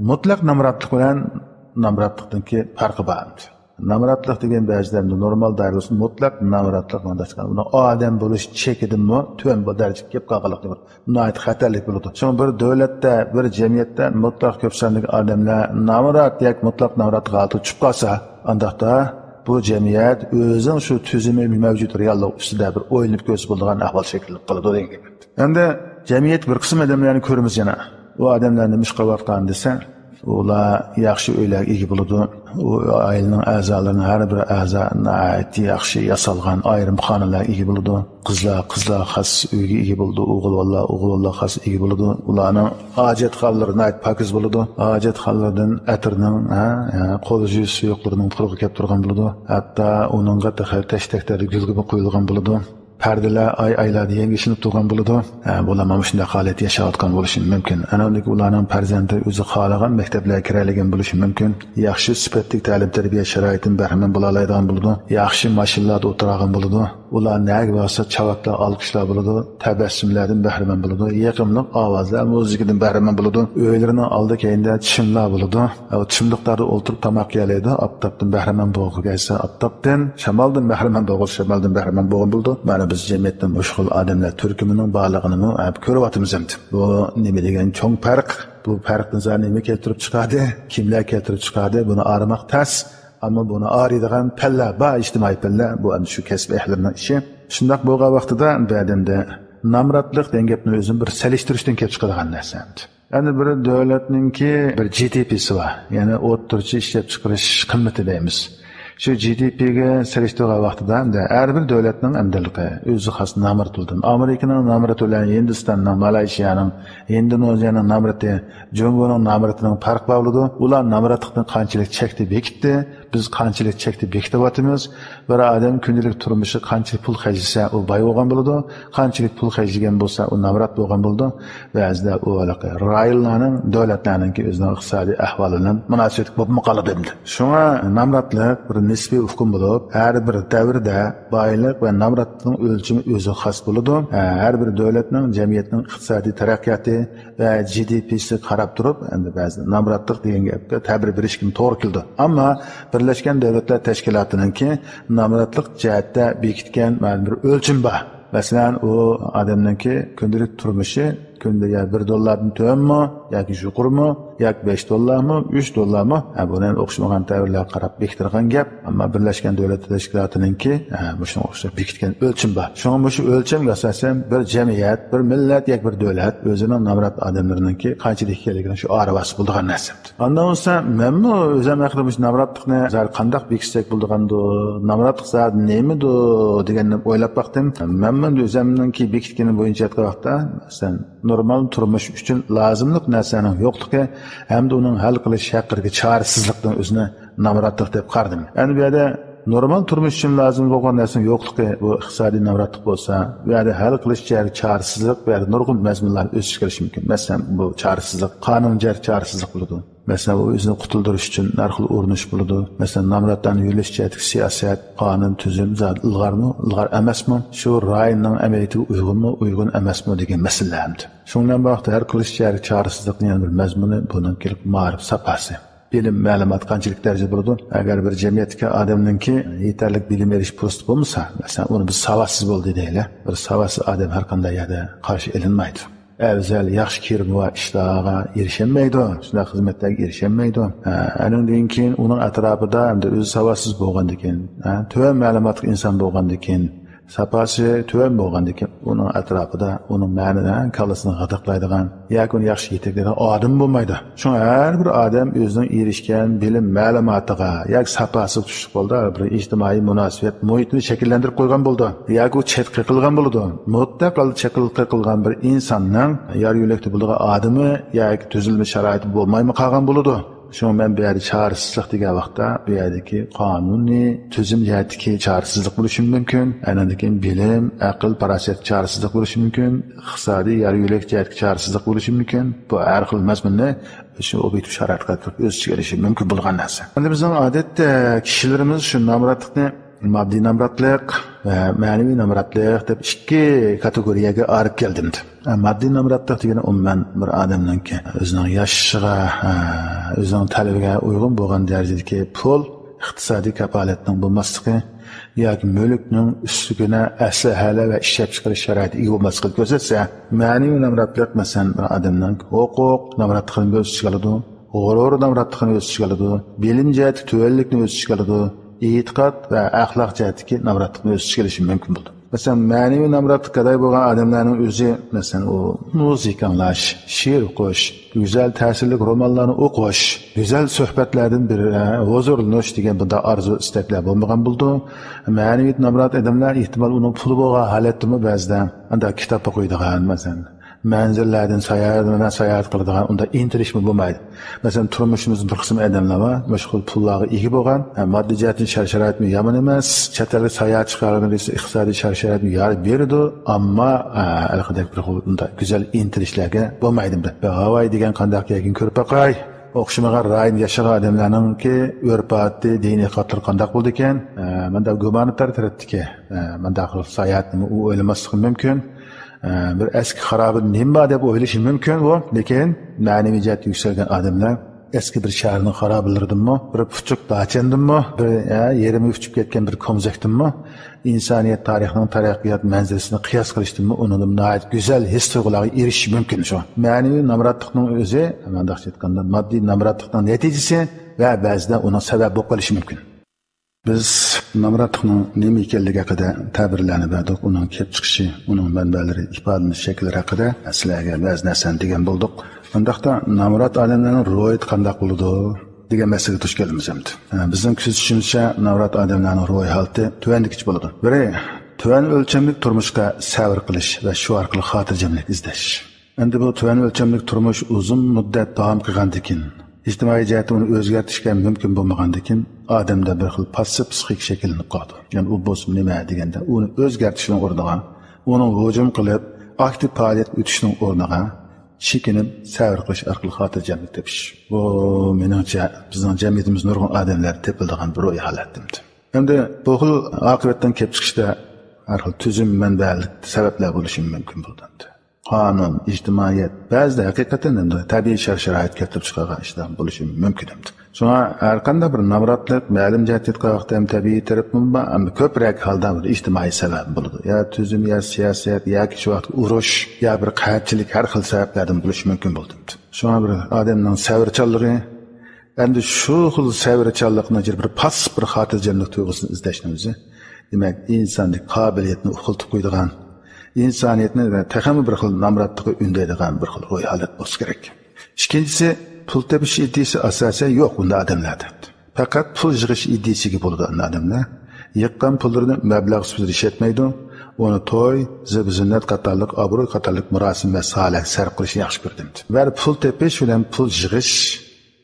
مۇتلەق نامراتلىق بىلەن نامراتلىقنىڭكى پەرقى بار ئەمدى. نامراتلىق دېگەن بەزىدە ئەمدى نورمال دائىرىسى، مۇتلەق نامراتلىق، مۇنداق ئېيتقاندا، بۇنىڭ ئادەم بولۇش چېكىدىنمۇ تۆۋەن بىر دەرىجىگە كېلىپ قالغانلىقى بار. ناھايىتى خەتەرلىك بولىدۇ. شۇڭا بىر دۆلەتتە، بىر جەمئىيەتتە مۇتلەق كۆپ ساندىكى ئادەملەر نامرات ياكى مۇتلەق نامراتلىق ھالىتىگە چۈشۈپ قالسا، ئانداقتا بۇ جەمئىيەت ئۆزىنىڭ شۇ تۈزۈمى، مەۋجۇت رېئاللىق ئۈستىدە بىر ئويلىنىپ كۆرسە بولىدىغان ئەھۋال شەكىللىنىپ قالىدۇ دېگەن گەپ. ئەمدى جەمئىيەت بىر قىسىم ئادەملەرنى كۆرىمىز يەنە. ئۇ ئادەملەر نېمە ئىش قىلىۋاتقان دېسە، ئۇلار ياخشى ئۆيلەرگە ئىگە بولىدۇ. ئۇ ئائىلىنىڭ ئەزالىرىنىڭ ھەر بىر ئەزا ناھايىتى ياخشى ياسالغان ئايرىم خانىلارغا ئىگە بولىدۇ. قىزلار، قىزلار خاس ئۆيگە ئىگە بولىدۇ. ئوغۇللار، ئوغۇللار خاس ئىگە بولىدۇ. ئۇلارنىڭ ھاجەتخانىلىرى ناھايىتى پاكىز بولىدۇ. ھاجەتخانىلىرىدىن ئەتىرنىڭ، ھە، ھە، قول يۇيۇش سۇيۇقلىرىنىڭ پۇرىقى كەپ تۇرغان بولىدۇ. ھەتتا ئۇنىڭغا تېخى تەشتەكلەردە گۈلگىمۇ قويۇلغان بولىدۇ. پەردىلەر ئاي-ئايلاردا يەڭگىشلىنىپ تۇرغان بولىدۇ. ھە، بۇلار مانا شۇنداق ھالەتتە ياشاۋاتقان بولۇشى مۇمكىن. ئەنە ئۇندىكى ئۇلارنىڭ پەرزەنتى ئۆزى خالىغان مەكتەپلەرگە كىرەلىگەن بولۇشى مۇمكىن. ياخشى سۈپەتلىك تەلىم-تەربىيە شارائىتىدىن بەھرىمەن بولالايدىغان بولىدۇ. ياخشى ماشىنىلاردا ئولتۇرالىغان بولىدۇ. ئۇلار نەگە بارسا چاۋاكلار، ئالقىشلار بولىدۇ. تەبەسسۇملاردىن بەھرىمەن بولىدۇ. يېقىملىق ئاۋازلار، مۇزىكىدىن بەھرىمەن بولىدۇ. ئۆيلىرىنىڭ ئالدى كەينىدە چىملار بولىدۇ. ئۇ چىملىقلاردا ئولتۇرۇپ تاماق يېيەلەيدۇ. ئاپتاپتىن بەھرىمەن بولغۇ كەلسە، ئاپتاپتىن، شامالدىن بەھرىمەن بولغۇ، شامالدىن بەھرىمەن بولغان بولىدۇ. مانا بىز جەمئىيەتتە مۇشۇ خىل ئادەملەر تۈركۈمىنىڭ بارلىقىنىمۇ، ئە، كۆرۈۋاتىمىز ئەمدى. بۇ نېمە دېگەن چوڭ پەرق؟ بۇ پەرقنى زادى نېمە كەلتۈرۈپ چىقاردى؟ كىملەر كەلتۈرۈپ چىقاردى؟ بۇنى ئايرىماق تەس. ئەمما بۇنى ئايرىيدىغان پەنلەر بار، ئىجتىمائىي پەنلەر. بۇ ئەمدى شۇ كەسىپ ئەھلىنىڭ ئىشى. شۇنداق بولغان ۋاقتىدا بۇ ئادەمدە نامراتلىق دېگەن گەپنى ئۆزىنى بىر سېلىشتۇرۇشتىن كېلىپ چىقىدىغان نەرسە ئەمدى. يەنى بىر دۆلەتنىڭكى بىر جى دى پىسى بار. يەنى ئوتتۇرىچە ئىشلەپچىقىرىش قىممىتى دەيمىز. شۇ جى دى پىگە سېلىشتۇرغان ۋاقتىدا ھەر بىر دۆلەتنىڭ ئەمدىلىقى ئۆزى خاس نامرات بولىدۇ. ئامېرىكىنىڭ نامرىتى بىلەن ھىندىستاننىڭ، مالايشىيانىڭ، ئىندونېزىيانىڭ نامرىتى، جۇڭگونىڭ نامرىتىنىڭ پەرقى بار بولىدۇ. ئۇلار نامراتلىقنى قانچىلىك چەكتە بېكىتتى، بىز قانچىلىك چەكتە بېكىتىۋاتىمىز. بىر ئادەم كۈندىلىك تۇرمۇشى قانچىلىك پۇل خەجلىسە، ئۇ باي بولغان بولىدۇ. قانچىلىك پۇل خەجلىگەن بولسا، ئۇ نامرات بولغان بولىدۇ. بەزىدە ئۇ ھېلىقى رايونلارنىڭ، دۆلەتلەرنىڭكى ئۆزىنىڭ ئىقتىسادىي ئەھۋالى بىلەن مۇناسىۋەتلىك بولۇپمۇ قالىدۇ ئەمدى. شۇڭا نامراتلىق بىر نىسپىي ئۇقۇم بولۇپ، ھەر بىر دەۋردە بايلىق ۋە نامراتلىقنىڭ ئۆلچىمى ئۆزىگە خاس بولىدۇ. ھە، ھەر بىر دۆلەتنىڭ، جەمئىيەتنىڭ ئىقتىسادىي تەرەققىياتى ۋە جى دى پىسىگە قاراپ تۇرۇپ، ئەمدى بەزى نامراتلىق دېگەن گەپكە تەبىر بېرىشكىمۇ توغرا كېلىدۇ. ئەمما بىر بىرلەشكەن دۆلەتلەر تەشكىلاتىنىڭكى نامراتلىق جەھەتتە بېكىتكەن مەلۇم بىر ئۆلچىمى بار. مەسىلەن، ئۇ ئادەمنىڭكى كۈندىلىك تۇرمۇشى كۈندە يا بىر دوللاردىن تۆۋەنمۇ ياكى يۇقىرىمۇ ياكى بەش دوللارمۇ، ئۈچ دوللارمۇ؟ ھە، بۇنى ئوخشىمىغان تەۋرلەرگە قاراپ بېكىتىدىغان گەپ. ئەمما بىرلەشكەن دۆلەتلەر تەشكىلاتىنىڭكى، ھە، مۇشۇنىڭغا ئوخشاش بېكىتكەن ئۆلچىمى بار. شۇڭا مۇشۇ ئۆلچەمگە ئاساسەن بىر جەمئىيەت، بىر مىللەت ياكى بىر دۆلەت ئۆزىنىڭ نامرات ئادەملىرىنىڭكى قانچىلىك ئىكەنلىكىنى شۇ ئارىۋاستە بولىدىغان نەرسە. ئاندىن بولسا مەنمۇ ئۆزۈم ھەققىدە مۇشۇ نامراتلىقنى زادى قانداق بېكىتسەك بولىدىغاندۇ، نامراتلىق زادى نېمىدۇ دېگەننى ئويلاپ باقتىم. مەنمۇ ئۆزۈمنىڭكى بېكىتكىنى بويىچە ئېيتقان ۋاقىتتا، مەسىلەن، نورمال تۇرمۇش ئۈچۈن لازىملىق نەرسىنىڭ يوقلۇقى ھەمدە ئۇنىڭ ھەل قىلىش ھەققىدىكى چارىسىزلىقنىڭ ئۆزىنى نامراتلىق دەپ قارىدىم. ئەمدى بۇ يەردە نورمال تۇرمۇش ئۈچۈن لازىم بولغان نەرسىنىڭ يوقلۇقى، بۇ ئىقتىسادىي نامراتلىق بولسا، بۇ يەردە ھەل قىلىش جەھەتتە چارىسىزلىق، بۇ يەردە نۇرغۇن مەزمۇنلارنى ئۆز ئىچىگە ئېلىشى مۇمكىن. مەسىلەن، بۇ چارىسىزلىق قانۇن جەھەتتە چارىسىزلىق بولىدۇ. مەسىلەن، ئۇ ئۆزىنى قۇتۇلدۇرۇش ئۈچۈن ھەر خىل ئۇرۇنۇش بولىدۇ. مەسىلەن، نامراتلارنى يۆلەش جەھەتتىكى سىياسەت، قانۇن، تۈزۈم زادى ئىلغارمۇ، ئىلغار ئەمەسمۇ؟ شۇ رايوننىڭ ئەمەلىيىتىگە ئۇيغۇنمۇ، ئۇيغۇن ئەمەسمۇ دېگەن مەسىلىلەر ئەمدى. شۇڭا بۇ ھەقتە ھەل قىلىش جەھەتتىكى چارىسىزلىقنىڭ يەنە بىر مەزمۇنى بۇنىڭكى مائارىپ ساپاسى. بىلىم، مەلۇمات قانچىلىك دەرىجىدە بولىدۇ؟ ئەگەر بىر جەمئىيەتتىكى ئادەمنىڭكى يېتەرلىك بىلىم ئېلىش پۇرسىتى بولمىسا، مەسىلەن، ئۇنى بىز ساۋاتسىز بولدى دەيلى. بىر ساۋاتسىز ئادەم ھەر قانداق يەردە قارشى ئېلىنمايدۇ. ئەۋزەل، ياخشى كىرىمى بار ئىشلارغا ئېرىشەلمەيدۇ، شۇنداق خىزمەتلەرگە ئېرىشەلمەيدۇ. ھە، ئانىڭدىن كېيىن ئۇنىڭ ئەتراپىدا ئەمدى ئۆزى ساۋاتسىز بولغاندىكىن، ھە، تۆۋەن مەلۇماتلىق ئىنسان بولغاندىكىن، ساپاسى تۆۋەن بولغاندىكىن، ئۇنىڭ ئەتراپىدا ئۇنىڭ مەنىنى، ھە، كاللىسىنى غىدىقلايدىغان ياكى ئۇنى ياخشى يېتەكلەيدىغان ئادەم بولمايدۇ. شۇڭا ھەر بىر ئادەم ئۆزىنىڭ ئېرىشكەن بىلىم مەلۇماتىغا ياكى ساپاسىغا تۇشلۇق ھالدا بىر ئىجتىمائىي مۇناسىۋەت مۇھىتىنى شەكىللەندۈرۈپ قويغان بولىدۇ. ياكى ئۇ چەتكە قېقىلغان بولىدۇ. مۇتلەق ھالدا چەتكە قېقىلغان بىر ئىنساننىڭ يار يۆلەكتە بولىدىغان ئادىمى ياكى تۈزۈلمە شارائىتى بولمايمۇ قالغان بولىدۇ. شۇڭا مەن بۇ يەردە چارىسىزلىق دېگەن ۋاقىتتا، بۇ يەردىكى قانۇنىي تۈزۈم جەھەتتىكى چارىسىزلىق بولۇشى مۇمكىن. ئاندىن كېيىن بىلىم، ئەقىل، پاراسەت چارىسىزلىق بولۇشى مۇمكىن. ئىقتىسادىي، يار يۆلەك جەھەتتىكى چارىسىزلىق بولۇشى مۇمكىن. بۇ ھەر خىل مەزمۇننى شۇ ئوبيېكتىپ شارائىتقا قاراپ ئۆز ئىچىگە ئېلىشى مۇمكىن بولغان نەرسە. ئەمدى بىزنىڭ ئادەتتە كىشىلىرىمىز شۇ نامراتلىقنى ماددىي نامراتلىق ۋە مەنىۋى نامراتلىق دەپ ئىككى كاتېگورىيەگە ئايرىپ كەلدىم. ماددىي نامراتلىق دېگىنى ئومۇمەن بىر ئادەمنىڭكى ئۆزىنىڭ ياشىشىغا، ئۆزىنىڭ تەلىپىگە ئۇيغۇن بولغان دەرىجىدىكى پۇل، ئىقتىسادىي كاپالەتنىڭ بولماسلىقى ياكى مۈلۈكنىڭ، ئۈسكۈنە، ئەسلىھەلەر ۋە ئىشلەپچىقىرىش شارائىتىگە ئىگە بولماسلىقىنى كۆرسەتسە، مەنىۋى نامراتلىق، مەسىلەن، بىر ئادەمنىڭ ھوقۇق نامراتلىقىنى ئۆز ئىچىگە ئالىدۇ، غۇرۇر نامراتلىقىنى ئۆز ئىچىگە ئالىدۇ، بىلىم جەھەتتىكى تۆۋەنلىكنى ئۆز ئىچىگە ئالىدۇ، ئېتىقاد ۋە ئەخلاق جەھەتتىكى نامراتلىقنى ئۆز ئىچىگە ئېلىشى مۇمكىن بولىدۇ. مەسىلەن، مەنىۋى نامراتلىققا گاداي بولغان ئادەملەرنىڭ ئۆزى، مەسىلەن، ئۇ مۇزىكا ئاڭلاش، شېئىر ئوقۇش، گۈزەل تەسىرلىك رومانلارنى ئوقۇش، گۈزەل سۆھبەتلەردىن بىر، ئە، ھۇزۇرلىنىش دېگەن بۇنداق ئارزۇ ئىستەكلەر بولمىغان بولىدۇ. مەنىۋىيەت نامرات ئادەملەر ئېھتىمال ئۇنىڭ پۇلى بولغان ھالەتتىمۇ بەزىدە ئانداق كىتاب ئوقۇيدىغان، مەسىلەن، مەنزىرىلەردىن ساياھەت، ساياھەت قىلىدىغان ئۇنداق ئىنتىلىشمۇ بولمايدۇ. مەسىلەن، تۇرمۇشىمىزدا بىر قىسىم ئادەملەر بار، مۇشۇ خىل پۇللارغا ئىگە بولغان، ھە، ماددىي جەھەتتىن شارائىتمۇ يامان ئەمەس، چەت ئەلگە ساياھەت چىقارغىنى ئىقتىسادىي شارائىتمۇ يار بېرىدۇ، ئەمما، ھە، ھېلىقىدەك بىر خىل ئۇنداق گۈزەل ئىنتىلىشلارغا بولمايدۇ. بىر ھاۋاي دېگەن قانداق يەرگىنى كۆرۈپ باقاي. ئوخشىمىغان رايوندا ياشىغان ئادەملەرنىڭكى ئۆرپ-ئادىتى، دىنىي ئېتىقادلىرى قانداق بولىدىكەن؟ ھە، مۇنداق گۇمانىتار تەرەپتىكى، ھە، مۇنداق خىل ساياھەتنىمۇ ئۇ ئويلىماسلىقى مۇمكىن. ئە، بىر ئەسكى خارابىدا نېمە بار دەپ ئويلىشى مۇمكىن ئۇ، لېكىن مەنىۋى جەھەتتە يۈكسەلگەن ئادەملەر ئەسكى بىر شەھەرنىڭ خارابىلىرىدىنمۇ، بىر پۇچۇق داچەندىنمۇ، بىر، ئە، يېرىمى ئۇچۇپ كەتكەن بىر كومزەكتىنمۇ ئىنسانىيەت تارىخىنىڭ تەرەققىيات مەنزىرىسىنى قىياس قىلىشتىنمۇ ئۇنىڭدىن ناھايىتى گۈزەل ھېس تۇيغۇلارغا ئېرىشىشى مۇمكىن شۇ. مەنىۋى نامراتلىقنىڭ ئۆزى، مۇنداقچە ئېيتقاندا، ماددىي نامراتلىقنىڭ نەتىجىسى ۋە بەزىدە ئۇنىڭ سەۋەبى بولۇپ قېلىشى مۇمكىن. بىز نامراتلىقنىڭ نېمە ئىكەنلىكى ھەققىدە تەبىرلەرنى بەردۇق، ئۇنىڭ كېلىپ چىقىشى، ئۇنىڭ مەنبەلىرى، ئىپادىلىنىش شەكىللىرى ھەققىدە سىلەرگە بەزى نەرسىلەرنى دېگەن بولدۇق. ئۇنداقتا نامرات ئادەملەرنىڭ روھىيىتى قانداق بولىدۇ دېگەن مەسىلىگە دۇچ كېلىمىز ئەمدى. بىزنىڭ كۆزىتىشىمىزچە، نامرات ئادەملەرنىڭ روھىي ھالىتى تۆۋەندىكىچە بولىدۇ. بىرى، تۆۋەن ئۆلچەملىك تۇرمۇشقا سەۋر قىلىش ۋە شۇ ئارقىلىق خاتىرجەملىك ئىزدەش. ئەمدى بۇ تۆۋەن ئۆلچەملىك تۇرمۇش ئۇزۇن مۇددەت داۋام قىلغاندىكىن، ئىجتىمائىي جەھەتتە ئۇنى ئۆزگەرتىشكە مۇمكىن بولمىغاندىكىن، ئادەمدە بىر خىل پاسسىپ پسىخىكا شەكىللىنىپ قالىدۇ. يەنى ئۇ بولسا نېمە دېگەندە، ئۇنى ئۆزگەرتىشنىڭ ئورنىغا، ئۇنىڭغا ھۇجۇم قىلىپ، ئاكتىپ پائالىيەتكە ئۆتۈشنىڭ ئورنىغا، چېكىنىپ، سەۋر قىلىش ئارقىلىق خاتىرجەملىك تېپىش. بۇ، مېنىڭچە، بىزنىڭ جەمئىيىتىمىزدە نۇرغۇن ئادەملەردە تېپىلىدىغان بىر روھىي ھالەت ئەمدى. ئەمدى بۇ خىل ئاقىۋەتتىن كېلىپ چىقىشتا ھەر خىل تۈزۈم مەنبەلىك سەۋەبلەر بولۇشى مۇمكىن بولىدۇ ئەمدى. قانۇن، ئىجتىمائىيەت، بەزىدە ھەقىقەتەن ئەمدى تەبىئىي شەرت-شارائىت كەلتۈرۈپ چىقارغان ئىشلار بولۇشى مۇمكىن ئەمدى. شۇڭا ھەر قانداق بىر نامراتلىق مەلۇم جەھەتتىن ئېيتقان ۋاقىتتا ھەم تەبىئىي تەرەپىمۇ بار، ئەمما كۆپرەك ھالدا بىر ئىجتىمائىي سەۋەب بولىدۇ. يا تۈزۈم، يا سىياسەت، ياكى شۇ ۋاقىت ئۇرۇش، يا بىر قەھەتچىلىك، ھەر خىل سەۋەبلەردىن بولۇشى مۇمكىن بولىدۇ. شۇڭا بىر ئادەمنىڭ سەۋرچانلىقى، ئەمدى شۇ خىل سەۋرچانلىقنى بىر پاسسىپ بىر خاتىرجەملىك تۇيغۇسىنى ئىزدەشنىڭ ئۆزى، دېمەك، ئىنساندىكى قابىلىيەتنى ئۇخلىتىپ قويىدىغان، ئىنسانىيەتنى تېخىمۇ بىر خىل نامراتلىققا ئۈندەيدىغان بىر خىل روھىي ھالەت بولسا كېرەك. ئىككىنچىسى، پۇل تېپىش ئىدىيىسى ئاساسەن يوق بۇنداق ئادەملەردە. پەقەت پۇل يىغىش ئىدىيىسىگە بولىدۇ ئەمدى ئادەملەر. يىغقان پۇللىرىنى مەبلەغ سۈپىتىدە ئىشلەتمەيدۇ، ئۇنى توي، زىبۇ-زىننەت قاتارلىق، ئابرۇي قاتارلىق مۇراسىم ۋە ساھەلەرگە سەرپ قىلىشنى ياخشى كۆرىدۇ. بەرىبىر پۇل تېپىش بىلەن پۇل يىغىش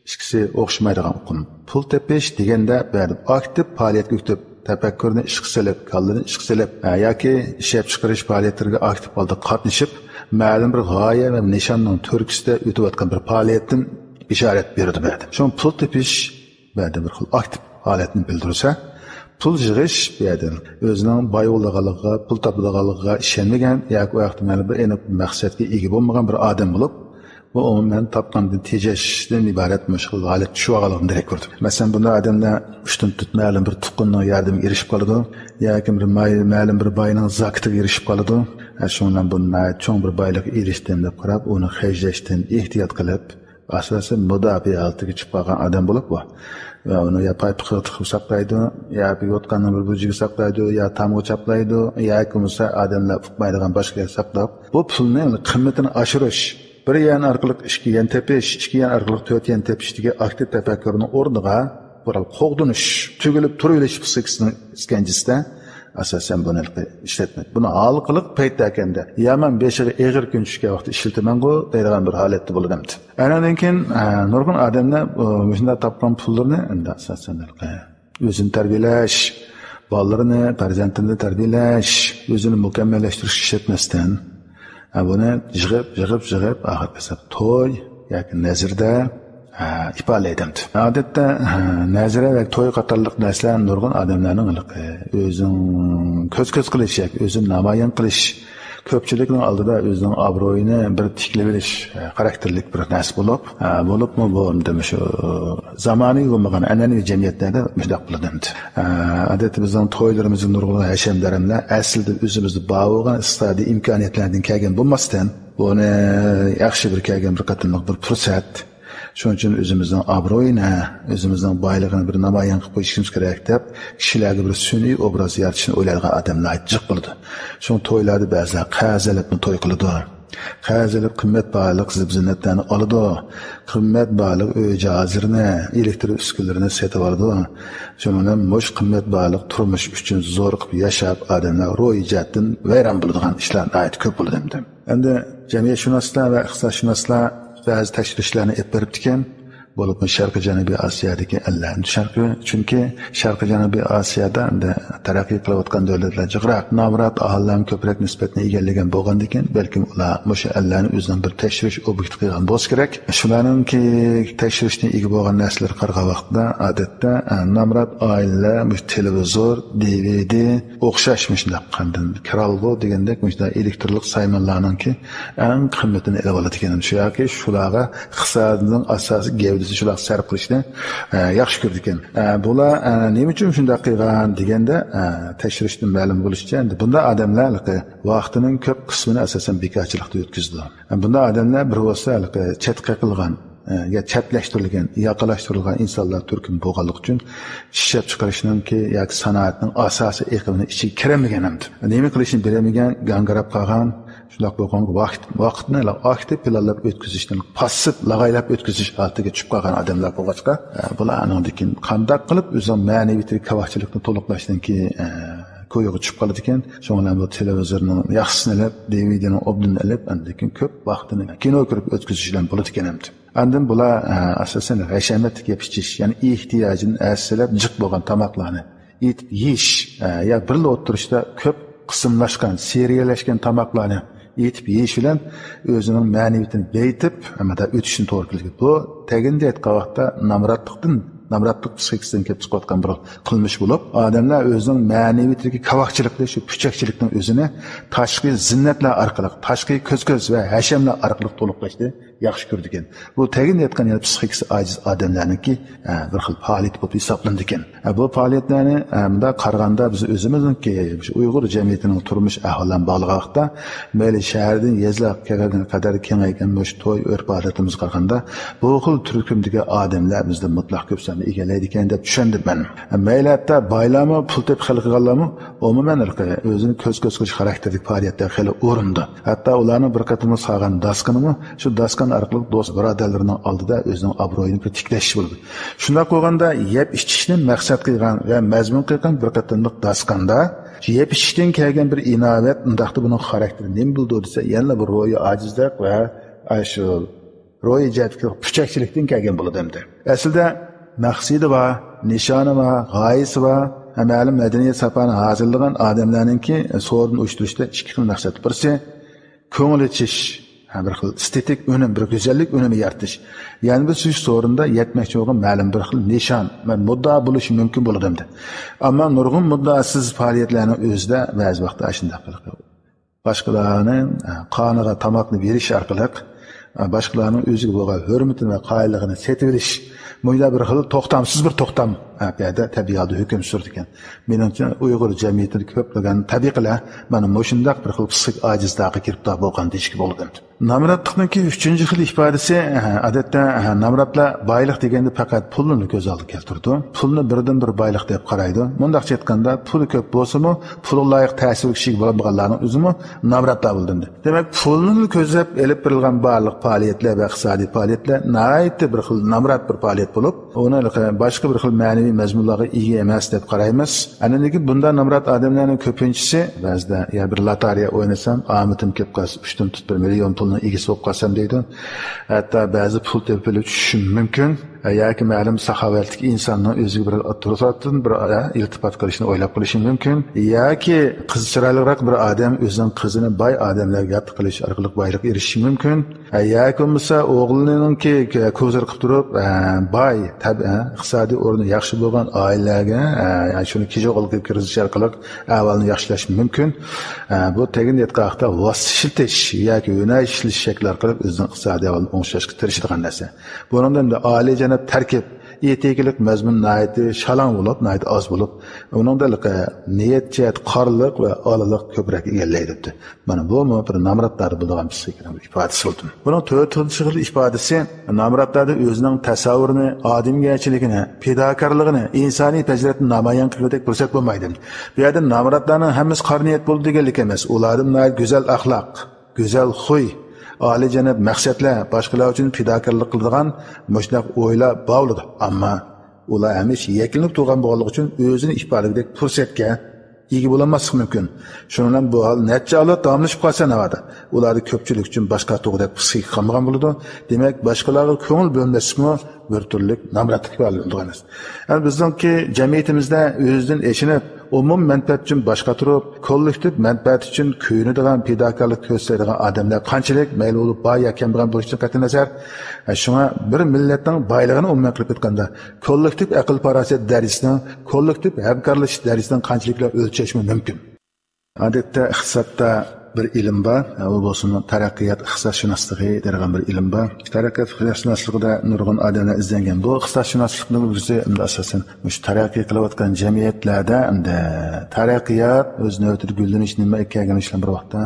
ئىككىسى ئوخشىمايدىغان ئۇقۇم. پۇل تېپىش دېگەندە بەرىبىر ئاكتىپ پائالىيەتكە ئۆتۈپ، تەپەككۇرنى ئىشقا سېلىپ، كاللىنى ئىشقا سېلىپ، ھە، ياكى ئىشلەپچىقىرىش پائالىيەتلىرىگە ئاكتىپ ھالدا قاتنىشىپ، مەلۇم بىر غايە ۋە نىشاننىڭ تۈرتكىسىدە ئۆتۈۋاتقان بىر پائالىيەتتىن ئىشارەت بېرىدۇ بەرىبىر. شۇڭا پۇل تېپىش بەرىبىر بىر خىل ئاكتىپ ھالەتنى بىلدۈرسە، پۇل يىغىش بۇ يەردە ئۆزىنىڭ باي بولىدىغانلىقىغا، پۇل تاپىدىغانلىقىغا ئىشەنمىگەن ياكى ئۇ ھەقتە مەلۇم بىر ئېنىق مەقسەتكە ئىگە بولمىغان بىر ئادەم بولۇپ، بۇ ئومۇمەن تاپقاندىن تېجەشتىن ئىبارەت مۇشۇ خىل ھالەتكە چۈشۈۋالغانلىقىنى دېرەك بېرىدۇ. مەسىلەن، بۇنداق ئادەملەر ئۇشتۇمتۇت مەلۇم بىر تۇغقىنىنىڭ ياردىمىگە ئېرىشىپ قالىدۇ، ياكى بىر ماي-، مەلۇم بىر باينىڭ زاكىتىغا ئېرىشىپ قالىدۇ. ھە، شۇنىڭ بىلەن بۇ ناھايىتى چوڭ بىر بايلىققا ئېرىشتىم دەپ قاراپ، ئۇنى خەجلەشتىن ئېھتىيات قىلىپ، ئاساسەن مۇداپىئە ھالىتىگە چۈشۈپ قالغان ئادەم بولۇپ، بۇ ۋە ئۇنى يا پايپىقىغا تىقىپ ساقلايدۇ، يا بىر يوتقاننىڭ بىر بۇرجىكىغا ساقلايدۇ، يا تامغا چاپلايدۇ، ياكى بولمىسا ئادەملەر ئۇقمايدىغان باشقا يەرگە ساقلاپ، بۇ پۇلنى قىممىتىنى ئاشۇرۇش، بىر يەن ئارقىلىق ئىككى يەن تېپىش، ئىككى يەن ئارقىلىق تۆت يەن تېپىشتىكى ئاكتىپ تەپەككۇرنىڭ ئورنىغا بىر قوغدىنىش، تۈگۈلۈپ تۇرۇۋېلىش پىسخىكىسىنىڭ ئىسكەنجىسىدە ئاساسەن بۇنى ئىشلەتمەيدۇ. بۇنى ھالقىلىق پەيتتە ئەكەندە، يامان بېشىغا ئېغىر كۈن چۈشكەن ۋاقىتتا ئىشلىتىمەنغۇ دەيدىغان بىر ھالەتتە بولىدۇ ئەمدى. ئانىڭدىن كېيىن، ئە، نۇرغۇن ئادەملەر، ئۇ، مۇشۇنداق تاپقان پۇللىرىنى ئەمدى ئاساسەن ھېلىقى ئۆزىنى تەربىيەلەش، بالىلىرىنى، پەرزەنتىنى تەربىيەلەش، ئۆزىنى مۇكەممەللەشتۈرۈشكە ئىشلەتمەستىن، ئە، بۇنى يىغىپ، يىغىپ، يىغىپ، ئاخىرقى ھېساب توي ياكى نەزىردە، ئە، ئىپادىلەيدۇ. ئادەتتە، ئە، نەزىرە ۋە توي قاتارلىق نەرسىلەر نۇرغۇن ئادەملەرنىڭ ھېلىقى ئۆزىنىڭ كۆز-كۆز قىلىش ياكى ئۆزىنى نامايان قىلىش، كۆپچىلىكنىڭ ئالدىدا ئۆزىنىڭ ئابرۇيىنى بىر تىكلىۋېلىش، ئە، خاراكتېرلىك بىر نەرسە بولۇپ، ئە، بولۇپمۇ بۇ، دېمە، شۇ زامانىۋى بولمىغان ئەنئەنىۋى جەمئىيەتلەردە مۇشۇنداق بولىدۇ ئەمدى. ئە، ئادەتتە بىزنىڭ تويلىرىمىزدا نۇرغۇن ھەشەم-دەرەملەر ئەسلىدە ئۆزىمىزدە بار بولغان ئىقتىسادىي ئىمكانىيەتلەردىن كەلگەن بولماستىن، بۇنى ياخشى بىر كەلگەن بىر قېتىملىق بىر پۇرسەت. شۇنىڭ ئۈچۈن ئۆزىمىزنىڭ ئابرۇيىنى، ئۆزىمىزنىڭ بايلىقىنى بىر نامايان قىلىپ قويۇشىمىز كېرەك دەپ، كىشىلەرگە بىر سۈنئىي ئوبراز يارىتىشنى ئويلايدىغان ئادەملەر جىق بولىدۇ. شۇڭا تويلاردا بەزىلەر قەرز ئېلىپمۇ توي قىلىدۇ. قەرز ئېلىپ قىممەت باھالىق زىبۇ-زىننەتلەرنى ئالىدۇ. قىممەت باھالىق ئۆي جاھازلىرىنى، ئېلېكتر ئۈسكۈنىلىرىنى سېتىۋالىدۇ. شۇنىڭ بىلەن مۇشۇ قىممەت باھالىق تۇرمۇش ئۈچۈن زورىقىپ ياشاپ، ئادەملەر روھىي جەھەتتىن ۋەيران بولىدىغان ئىشلار ناھايىتى كۆپ بولىدۇ ئەمدى. ئەمدى جەمئىيەتشۇناسلار ۋە ئىقتىسادشۇناسلار بەزى تەكشۈرۈشلەرنى ئېلىپ بېرىپتىكەن. بولۇپمۇ شەرقىي جەنۇبىي ئاسىيادىكى ئەللەر. شەرقىي، چۈنكى شەرقىي جەنۇبىي ئاسىيادا ئەمدى تەرەققىي قىلىۋاتقان دۆلەتلەر جىقراق، نامرات ئاھالىلەرمۇ كۆپرەك نىسبەتنى ئىگىلىگەن بولغاندىكىن، بەلكىم ئۇلار مۇشۇ ئەللەرنى ئۆزىنىڭ بىر تەكشۈرۈش ئوبيېكتى قىلغان بولسا كېرەك. شۇلارنىڭكى تەكشۈرۈشتىن ئىگە بولغان نەرسىلەرگە قارىغان ۋاقىتتا، ئادەتتە، ئە، نامرات ئائىلىلەر مۇشۇ تېلېۋىزور، دى ۋى دى، ئوخشاش مۇشۇنداق قاندىن كىرالغۇ دېگەندەك مۇشۇنداق ئېلېكترونلۇق سايمانلارنىڭكى ئەڭ قىممىتىنى ئېلىۋالىدىكەن. شۇ ياكى شۇلارغا ئىقتىسادىنىڭ ئاساسىي گەۋدىسى شۇلارغا سەرپ قىلىشنى، ئە، ياخشى كۆرىدىكەن. ئە، بۇلار، ئە، نېمە ئۈچۈن شۇنداق قىلغان دېگەندە، ئە، تەكشۈرۈشتىن مەلۇم بولۇشىچە، ئەمدى بۇنداق ئادەملەر ھېلىقى ۋاقتىنىڭ كۆپ قىسمىنى ئاساسەن بىكارچىلىقتا ئۆتكۈزىدۇ. ئە، بۇنداق ئادەملەر بىر بولسا ھېلىقى چەتكە قېقىلغان، ئە، يا چەتلەشتۈرۈلگەن، ياقىلاشتۇرۇلغان ئىنسانلار تۈركۈمى بولغانلىقى ئۈچۈن ئىشلەپچىقىرىشنىڭكى ياكى سانائەتنىڭ ئاساسىي ئېقىمىنىڭ ئىچىگە كىرەلمىگەن ئەمدى. نېمە قىلىشنى بىلەلمىگەن، گاڭگىراپ قالغان، شۇنداق بولغان ۋاقىت، ۋاقىتنى ئاكتىپ پىلانلاپ ئۆتكۈزۈشتىن پاسسىپ لاغايلاپ ئۆتكۈزۈش ھالىتىگە چۈشۈپ قالغان ئادەملەر بولغاچقا، ئە، بۇلار ئانىڭدىن كېيىن قانداق قىلىپ ئۆزىنىڭ مەنىۋىيىتىگە كاۋاپچىلىقنى تولۇقلاشتىن كېيىن، ئە، كويىغا چۈشۈپ قالىدىكەن. شۇنىڭ بىلەن بۇ تېلېۋىزورنىڭ ياخشىسىنى ئېلىپ، دى ۋى دىنىڭ ئوبدىنىنى ئېلىپ، ئاندىن كېيىن كۆپ ۋاقتىنى كىنو كۆرۈپ ئۆتكۈزۈش بىلەن بولىدىكەن ئەمدى. ئاندىن بۇلار، ئە، ئاساسەن ھەشەمەتلىك يەپ ئىچىش، يەنى ئېھتىياجىدىن ھەسسىلەپ جىق بولغان تاماقلارنى ئېتىپ يېيىش، ئە، يا بىرلا ئوتتۇرىسىدا كۆپ قىسىملاشقان، سېرىيەلەشكەن تاماقلارنى ئېتىپ يېيىش بىلەن ئۆزىنىڭ مەنىۋىيىتىنى بېيىتىپ، ھەممىدە ئۆتۈشنى توغرا كېلىدىكەن. بۇ تەگىندە ئېيتقان ۋاقىتتا نامراتلىقتىن نامراتلىق پسىخىكىسىدىن كېلىپ چىقىۋاتقان بىر قىلمىش بولۇپ، ئادەملەر ئۆزىنىڭ مەنىۋىيىتىدىكى كاۋاكچىلىقنى، شۇ پۈچەكچىلىكنىڭ ئۆزىنى تاشقى زىننەتلەر ئارقىلىق، تاشقى كۆز-كۆز ۋە ھەشەملەر ئارقىلىق تولۇقلاشنى ياخشى كۆرىدىكەن. بۇ تەگىن ياتقان يەنە پسىخىكىسى ئاجىز ئادەملەرنىڭكى، ئە، بىر خىل پائالىيىتى بولۇپ ھېسابلىنىدىكەن. ئە، بۇ پائالىيەتلەرنى، ئە، مۇنداق قارىغاندا بىز ئۆزىمىزنىڭكى شۇ ئۇيغۇر جەمئىيىتىنىڭ تۇرمۇش ئەھۋالى بىلەن باغلىغان ۋاقىتتا، مەيلى شەھەردىن يېزىلارغا كەلگەن قەدەر كېڭەيگەن مۇشۇ توي ئۆرپ-ئادىتىمىزگە قارىغاندا، بۇ خىل تۈركۈمدىكى ئادەملەر بىزدە مۇتلەق كۆپ ساننى ئىگىلەيدىكەن دەپ چۈشەندىم مەن. مەيلى ھەتتا بايلارمۇ، پۇل تېپىپ خەلق قىلغانلارمۇ ئومۇمەن ئۆزىنى كۆز-كۆز قىلىش خاراكتېرىدىكى پائالىيەتلەر خېلى ئورۇندا. ھەتتا ئۇلارنىڭ بىر قېتىملىق سالغان داسكىنىمۇ شۇ داسكان ئارقىلىق دوست بۇرادەرلىرىنىڭ ئالدىدا ئۆزىنىڭ ئابرۇيىنى بىر تىكلەش بولىدۇ. شۇنداق بولغاندا، يەپ ئىچىشنى مەقسەت قىلغان ۋە مەزمۇن قىلغان بىر قېتىملىق داسكاندا يەپ ئىچىشتىن كەلگەن بىر ئىناۋەت، ئۇنداقتا بۇنىڭ خاراكتېرى نېمە بولىدۇ دېسە، يەنىلا بۇ روھىي ئاجىزلىق ۋە ئاشۇ روھىي جەھەتتىكى پۈچەكچىلىكتىن كەلگەن بولىدۇ ئەمدى. ئەسلىدە مەقسىتى بار، نىشانى بار، غايىسى بار، ھەم مەلۇم مەدەنىيەت ساپانى ھازىرلىغان ئادەملەرنىڭكى سورۇن ئۇيۇشتۇرۇشتا ئىككى خىل مەقسەت. بىرسى، كۆڭۈل ئېچىش، ھە، بىر خىل ئېستېتىك ئۈنۈم، بىر گۈزەللىك ئۈنۈمى يارىتىش. يەنە بىر سۈيۈش سورۇندا يەتمەكچى بولغان مەلۇم بىر خىل نىشان، مەن مۇددىئا بولۇشى مۇمكىن بولىدۇ ئەمدى. ئەمما نۇرغۇن مۇددىئاسىز پائالىيەتلەرنىڭ ئۆزىدە بەزى ۋاقىتتا ئاشۇنداق بىر خىل باشقىلارنىڭ، ئە، قانىغا تاماقنى بېرىش ئارقىلىق، ئە، باشقىلارنىڭ ئۆزىگە بولغان ھۆرمىتىنى ۋە قايىللىقىنى سېتىۋېلىش، مۇنداق بىر خىل توختامسىز بىر توختام، ئە، بۇ يەردە تەبىئىي ھالدا ھۆكۈم سۈرىدىكەن. مېنىڭچە، ئۇيغۇر جەمئىيىتىدە كۆپلىگەن تەبىقىلەر مانا مۇشۇنداق بىر خىل پسىخىك ئاجىزلىققا گىرىپتار بولغان دېيىشكە بولىدۇ. نامراتلىقنىڭكى ئۈچىنچى خىل ئىپادىسى، ئادەتتە، نامراتلار بايلىق دېگەندە پەقەت پۇلنى كۆز ئالدىغا كەلتۈرىدۇ. پۇلنى بىردىنبىر بايلىق دەپ قارايدۇ. مۇنداقچە ئېيتقاندا، پۇلى كۆپ بولسىمۇ، پۇلغا لايىق تەسىرگە ئىگە بولالمىغانلارنىڭ ئۆزىمۇ نامراتلار بولىدۇ. دېمەك، پۇلنى كۆزلەپ ئېلىپ بېرىلغان بارلىق پائالىيەتلەر ۋە ئىقتىسادىي پائالىيەتلەر ناھايىتى بىر خىل نامرات بىر پائالىيەت بولۇپ، ئۇنى باشقا بىر خىل مەنىۋى مەزمۇنلارغا ئىگە ئەمەس دەپ قارايمىز. ئاندىن كېيىن بۇنداق نامرات ئادەملەرنىڭ كۆپىنچىسى بەزىدە، يا بىر لاتارىيە ئوينىسام، ئامىتىم كېلىپ قالسا، ئۈچتىن تۇت بىر مىليون پۇلنىڭ ئىگىسى بولۇپ قالسام دەيدۇ. ھەتتا بەزى پۇل تېپىپ چۈشۈشۈم مۇمكىن. ياكى مەلۇم ساخاۋەتلىك ئىنساننىڭ ئۆزىگە بىر توساتتىن بىر، ئە، ئىلتىپات قىلىشنى ئويلاپ قېلىشى مۇمكىن. ياكى قىزى چىرايلىقراق بىر ئادەم ئۆزىنىڭ قىزىنى باي ئادەملەرگە ياتلىق قىلىش ئارقىلىق بايلىققا ئېرىشىشى مۇمكىن. ئە، ياكى بولمىسا ئوغلىنىڭكى كوزىر قىلىپ تۇرۇپ، ئە، باي، تەب-، ئە، ئىقتىسادىي ئورنى ياخشى بولغان ئائىلىلەرگە، ئە، شۇنى كىجوغلۇققا كىرگۈزۈش ئارقىلىق ئەھۋالنى ياخشىلاش مۇمكىن. ئە، بۇ تەگىن ئېيتقان ۋاسىتە ئىشلىتىش ياكى ھۈنەر ئىشلىتىش شەكلى ئارقىلىق ئۆزىنىڭ ئىقتىسادىي ئەھۋالىنى ئوڭشاشقا تىرىشىدىغان نەرسە. بۇنىڭدا ئەمدى ئالىيجاناب تەركىب، ئېتىكىلىق مەزمۇن ناھايىتى شالاڭ بولۇپ، ناھايىتى ئاز بولۇپ، ئۇنىڭدا نىيەت جەھەت قارىلىق ۋە ئالىلىق كۆپرەك ئىگىلەيدۇ. مانا بۇمۇ بىر نامراتلاردا بولىدىغان پسىخىكىنىڭ بىر ئىپادىسى بولدى. بۇنىڭ تۆتىنچى خىل ئىپادىسى نامراتلاردا ئۆزىنىڭ تەسەۋۋۇرىنى، ئادەمگەرچىلىكىنى، پىداكارلىقىنى، ئىنسانىي پەزىلەتنى نامايان قىلغۇدەك پۇرسەت بولمايدۇ. بۇ يەردە نامراتلارنىڭ ھەممىسى قارا نىيەت بولىدۇ دېگەنلىك ئەمەس. ئۇلاردا ناھايىتى گۈزەل ئەخلاق، گۈزەل خۇي، ئالىيجاناب مەقسەتلەر، باشقىلار ئۈچۈن پىداكارلىق قىلىدىغان مۇشۇنداق ئويلار بار بولىدۇ. ئەمما ئۇلار ھەمىشە يەكلىنىپ تۇرغان بولغانلىقى ئۈچۈن ئۆزىنى ئىپادىلىگۈدەك پۇرسەتكە ئىگە بولالماسلىقى مۇمكىن. شۇنىڭ بىلەن بۇ ھال نەچچە ئايلار داۋاملىشىپ قالسا ناۋادا، ئۇلاردا كۆپچىلىك ئۈچۈن باشقا تۇغدەك پسىخىكا قالمىغان بولىدۇ. دېمەك، باشقىلارغا كۆڭۈل بۆلمەسلىكمۇ بىر تۈرلۈك نامراتلىق ئىپادىلىنىدىغان نەرسە. يەنى بىزنىڭكى جەمئىيىتىمىزدە ئۆزىدىن ئېچىنىپ، ئومۇم مەنپەئەت ئۈچۈن باش قاتۇرۇپ، كوللېكتىپ مەنپەئەت ئۈچۈن كۆيۈنىدىغان، پىداكارلىق كۆرسىتىدىغان ئادەملەر قانچىلىك، مەيلى ئۇ باي يا كەمبەغەل بولۇشىدىن قەتئىينەزەر. شۇڭا بىر مىللەتنىڭ بايلىقىنى ئومۇمەن قىلىپ ئېيتقاندا، كوللېكتىپ ئەقىل-پاراسەت دەرىجىسىنىڭ، كوللېكتىپ ھەمكارلىشىش دەرىجىسىنىڭ قانچىلىك بىلەن ئۆلچەشمۇ مۇمكىن. ئادەتتە ئىقتىسادتا بىر ئىلىم بار، ئۇ بولسىمۇ تەرەققىيات ئىقتىسادشۇناسلىقى دەيدىغان بىر ئىلىم بار. تەرەققىيات ئىقتىسادشۇناسلىقىدا نۇرغۇن ئادەملەر ئىزدەنگەن. بۇ ئىقتىسادشۇناسلىقنىڭ بىرسى ئەمدى ئاساسەن مۇشۇ تەرەققىي قىلىۋاتقان جەمئىيەتلەردە ئەمدى تەرەققىيات ئۆز نۆۋىتىدە گۈللىنىش نېمە ئىكەنلىكىنى بىر ۋاقىتتا،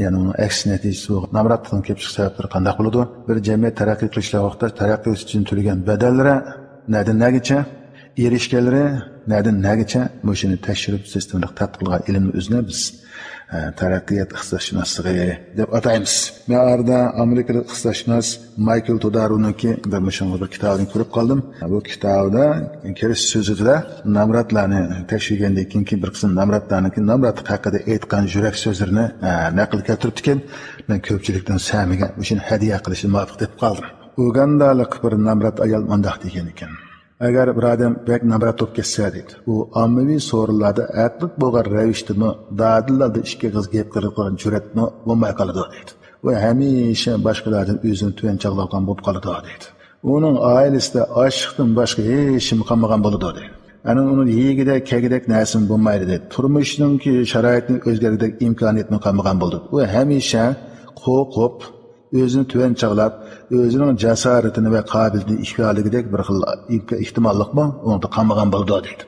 يەنى ئۇنىڭ ئەكس نەتىجىسى بولغان نامراتلىقنىڭ كېلىپ چىقىش سەۋەبلىرى قانداق بولىدۇ؟ بىر جەمئىيەت تەرەققىي قىلىشلىق ۋاقىتتا تەرەققىي ئۈچۈن تۆلىگەن بەدەللىرى نەدىن نەگىچە، ئېرىشكەنلىرى نەدىن نەگىچە، مۇشۇنى تەكشۈرۈپ سىستېمىلىق تەتقىق قىلغان ئىلىمنى ئۆزىنى بىز، ئە، تەرەققىيات ئىقتىسادشۇناسلىقى دەپ ئاتايمىز. مەن ئارىدا ئامېرىكىلىق ئىقتىسادشۇناس مايكل تودارونىڭكى بىر مۇشۇنىڭغا بىر كىتابىنى كۆرۈپ قالدىم. بۇ كىتابىدا كىرىش سۆزىدە نامراتلارنى تەكشۈرگەندىن كېيىنكى بىر قىسىم نامراتلارنىڭكى نامراتلىق ھەققىدە ئېيتقان يۈرەك سۆزلىرىنى، ئە، نەقىل كەلتۈرۈپتىكەن. مەن كۆپچىلىكنىڭ سەمىگە مۇشۇنى ھەدىيە قىلىشنى مۇۋاپىق دەپ قالدىم. ئۇگاندالىق بىر نامرات ئايال مۇنداق دېگەنىكەن. ئەگەر بىر ئادەم بەك نامرات بولۇپ كەتسە، دەيدۇ، ئۇ ئاممىۋى سورۇنلاردا ھەقلىق بولغان رەۋىشتىمۇ دادىللاردا ئىككى ئېغىز گەپ قىلىدىغان جۈرئەتمۇ بولماي قالىدۇ، دەيدۇ. ئۇ ھەمىشە باشقىلاردىن ئۆزىنى تۆۋەن چاغلايدىغان بولۇپ قالىدۇ، دەيدۇ. ئۇنىڭ ئائىلىسىدە ئاشلىقتىن باشقا ھېچنېمە قالمىغان بولىدۇ، دەيدۇ. ئەنە ئۇنىڭ يېگۈدەك، كىيگۈدەك نەرسىمۇ بولمايدۇ، دەيدۇ. تۇرمۇشنىڭكى شارائىتىنى ئۆزگەرتكۈدەك ئىمكانىيىتىمۇ قالمىغان بولىدۇ. ئۇ ھەمىشە قورقۇپ، ئۆزىنى تۆۋەن چاغلاپ، ئۆزىنىڭ جاسارىتىنى ۋە قابىلىيىتىنى ئىپادىلىگۈدەك بىر خىل ئىمك-، ئېھتىماللىقمۇ ئۇنىڭدا قالمىغان بولىدۇ، دەيدۇ.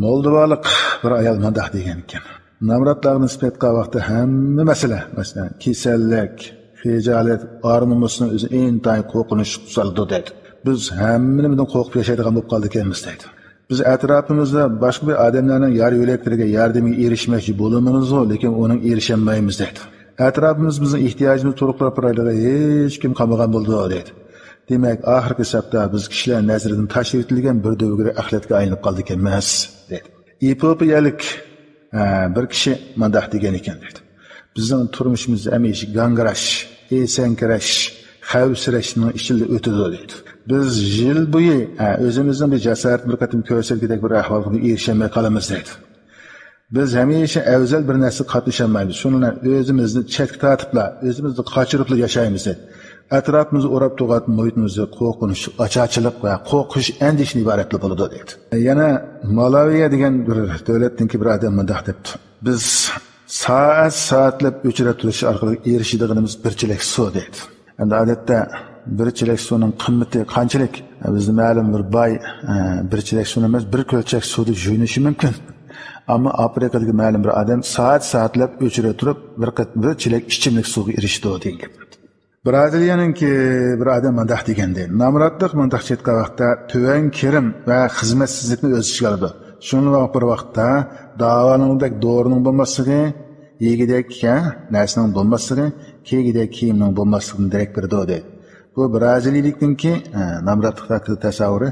مولدوۋالىق بىر ئايال مۇنداق دېگەنىكەن: نامراتلارغا نىسبەت قىلغان ۋاقىتتا ھەممە مەسىلە، مەسىلەن، كېسەللىك، خىجالەت، ئار-نومۇسنىڭ ئۆزى ئىنتايىن قورقۇنچلۇق تۈس ئالىدۇ، دەيدۇ. بىز ھەممىنىمىزدىن قورقۇپ ياشايدىغان بولۇپ قالدىكەنمىز، دەيدۇ. بىز ئەتراپىمىزدا باشقا بىر ئادەملەرنىڭ يار يۆلەكلىرىگە ياردىمىگە ئېرىشمەكچى بولىمىزغۇ، لېكىن ئۇنىڭ ئېرىشەلمەيمىز، دەيدۇ. ئەتراپىمىز بىزنىڭ ئېھتىياجىمىزنى تولۇقلاپ بېرەلىگەن ھېچكىم قالمىغان بولىدۇ، دەيدۇ. دېمەك، ئاخىرقى ھېسابتا بىز كىشىلەر نەزىرىدىن تاشلىۋېتىلگەن بىر دۆۋىگىرى ئەخلەتكە ئايلىنىپ قالدىكەنمىز، دەيدۇ. ئېپىئوپىيەلىك، ئە، بىر كىشى مۇنداق دېگەن ئىكەن، دەيدۇ. بىزنىڭ تۇرمۇشىمىز ھەمىشە گاڭگىراش، ئېسەڭكىرەش، خەۋپسىرەشنىڭ ئىچىدە ئۆتىدۇ، دەيدۇ. بىز يىل بويى، ئە، ئۆزىمىزنىڭ بىر جاسارىتىنى بىر قېتىم كۆرسەتكۈدەك بىر ئەھۋالغا ئېرىشەلمەي قالىمىز، دەيدۇ. بىز ھەمىشە ئەۋزەل بىر نەرسىگە قاتنىشالمايمىز. شۇنىڭ بىلەن ئۆزىمىزنى چەتكە تارتىپلا، ئۆزىمىزنى قاچۇرۇپلا ياشايمىز، دەيدۇ. ئەتراپىمىزدا ئوراپ تۇرغان مۇھىتىمىز قورقۇنچ، ئاچارچىلىق ۋە قورقۇش، ئەندىشىدىن ئىبارەتلا بولىدۇ، دەيدۇ. يەنە مالاۋىيە دېگەن بىر دۆلەتتىكى بىر ئادەم مۇنداق دەپتۇ: بىز سائەت سائەتلەپ ئۆچرەپ تۇرۇش ئارقىلىق ئېرىشىدىغىنىمىز بىر چېلەك سۇ، دەيدۇ. ئەمدى ئادەتتە بىر چېلەك سۇنىڭ قىممىتى قانچىلىك؟ بىزدە مەلۇم بىر باي، ئە، بىر چېلەك سۇنى ئەمەس، بىر كۆلچەك سۇدا يۇيۇنۇشى مۇمكىن. ئەمما ئافرىقىدىكى مەلۇم بىر ئادەم سائەت سائەتلەپ ئۆچرەپ تۇرۇپ، بىر قېت-، بىر چېلەك ئىچىملىك سۇغا ئېرىشىدۇ، دېگەن گەپ. بىرازىلىيەنىڭكى بىر ئادەم مۇنداق دېگەندى: نامراتلىق مۇنداقچە ئېيتقان ۋاقىتتا تۆۋەن كىرىم ۋە خىزمەتسىزلىكنى ئۆز ئىچىگە ئالىدۇ. شۇنىڭ بىر ۋاقىتتا داۋالىنىدەك دورىنىڭ بولماسلىقى، يېگۈدەك، ھە، نەرسىنىڭ بولماسلىقى، كىيگۈدەك كىيىمنىڭ بولماسلىقىدىن دېرەك بېرىدۇ، دەيدۇ. بۇ بىرازىلىيىلىكنىڭكى، ئە، نامراتلىق ھەققىدە تەسەۋۋۇرى،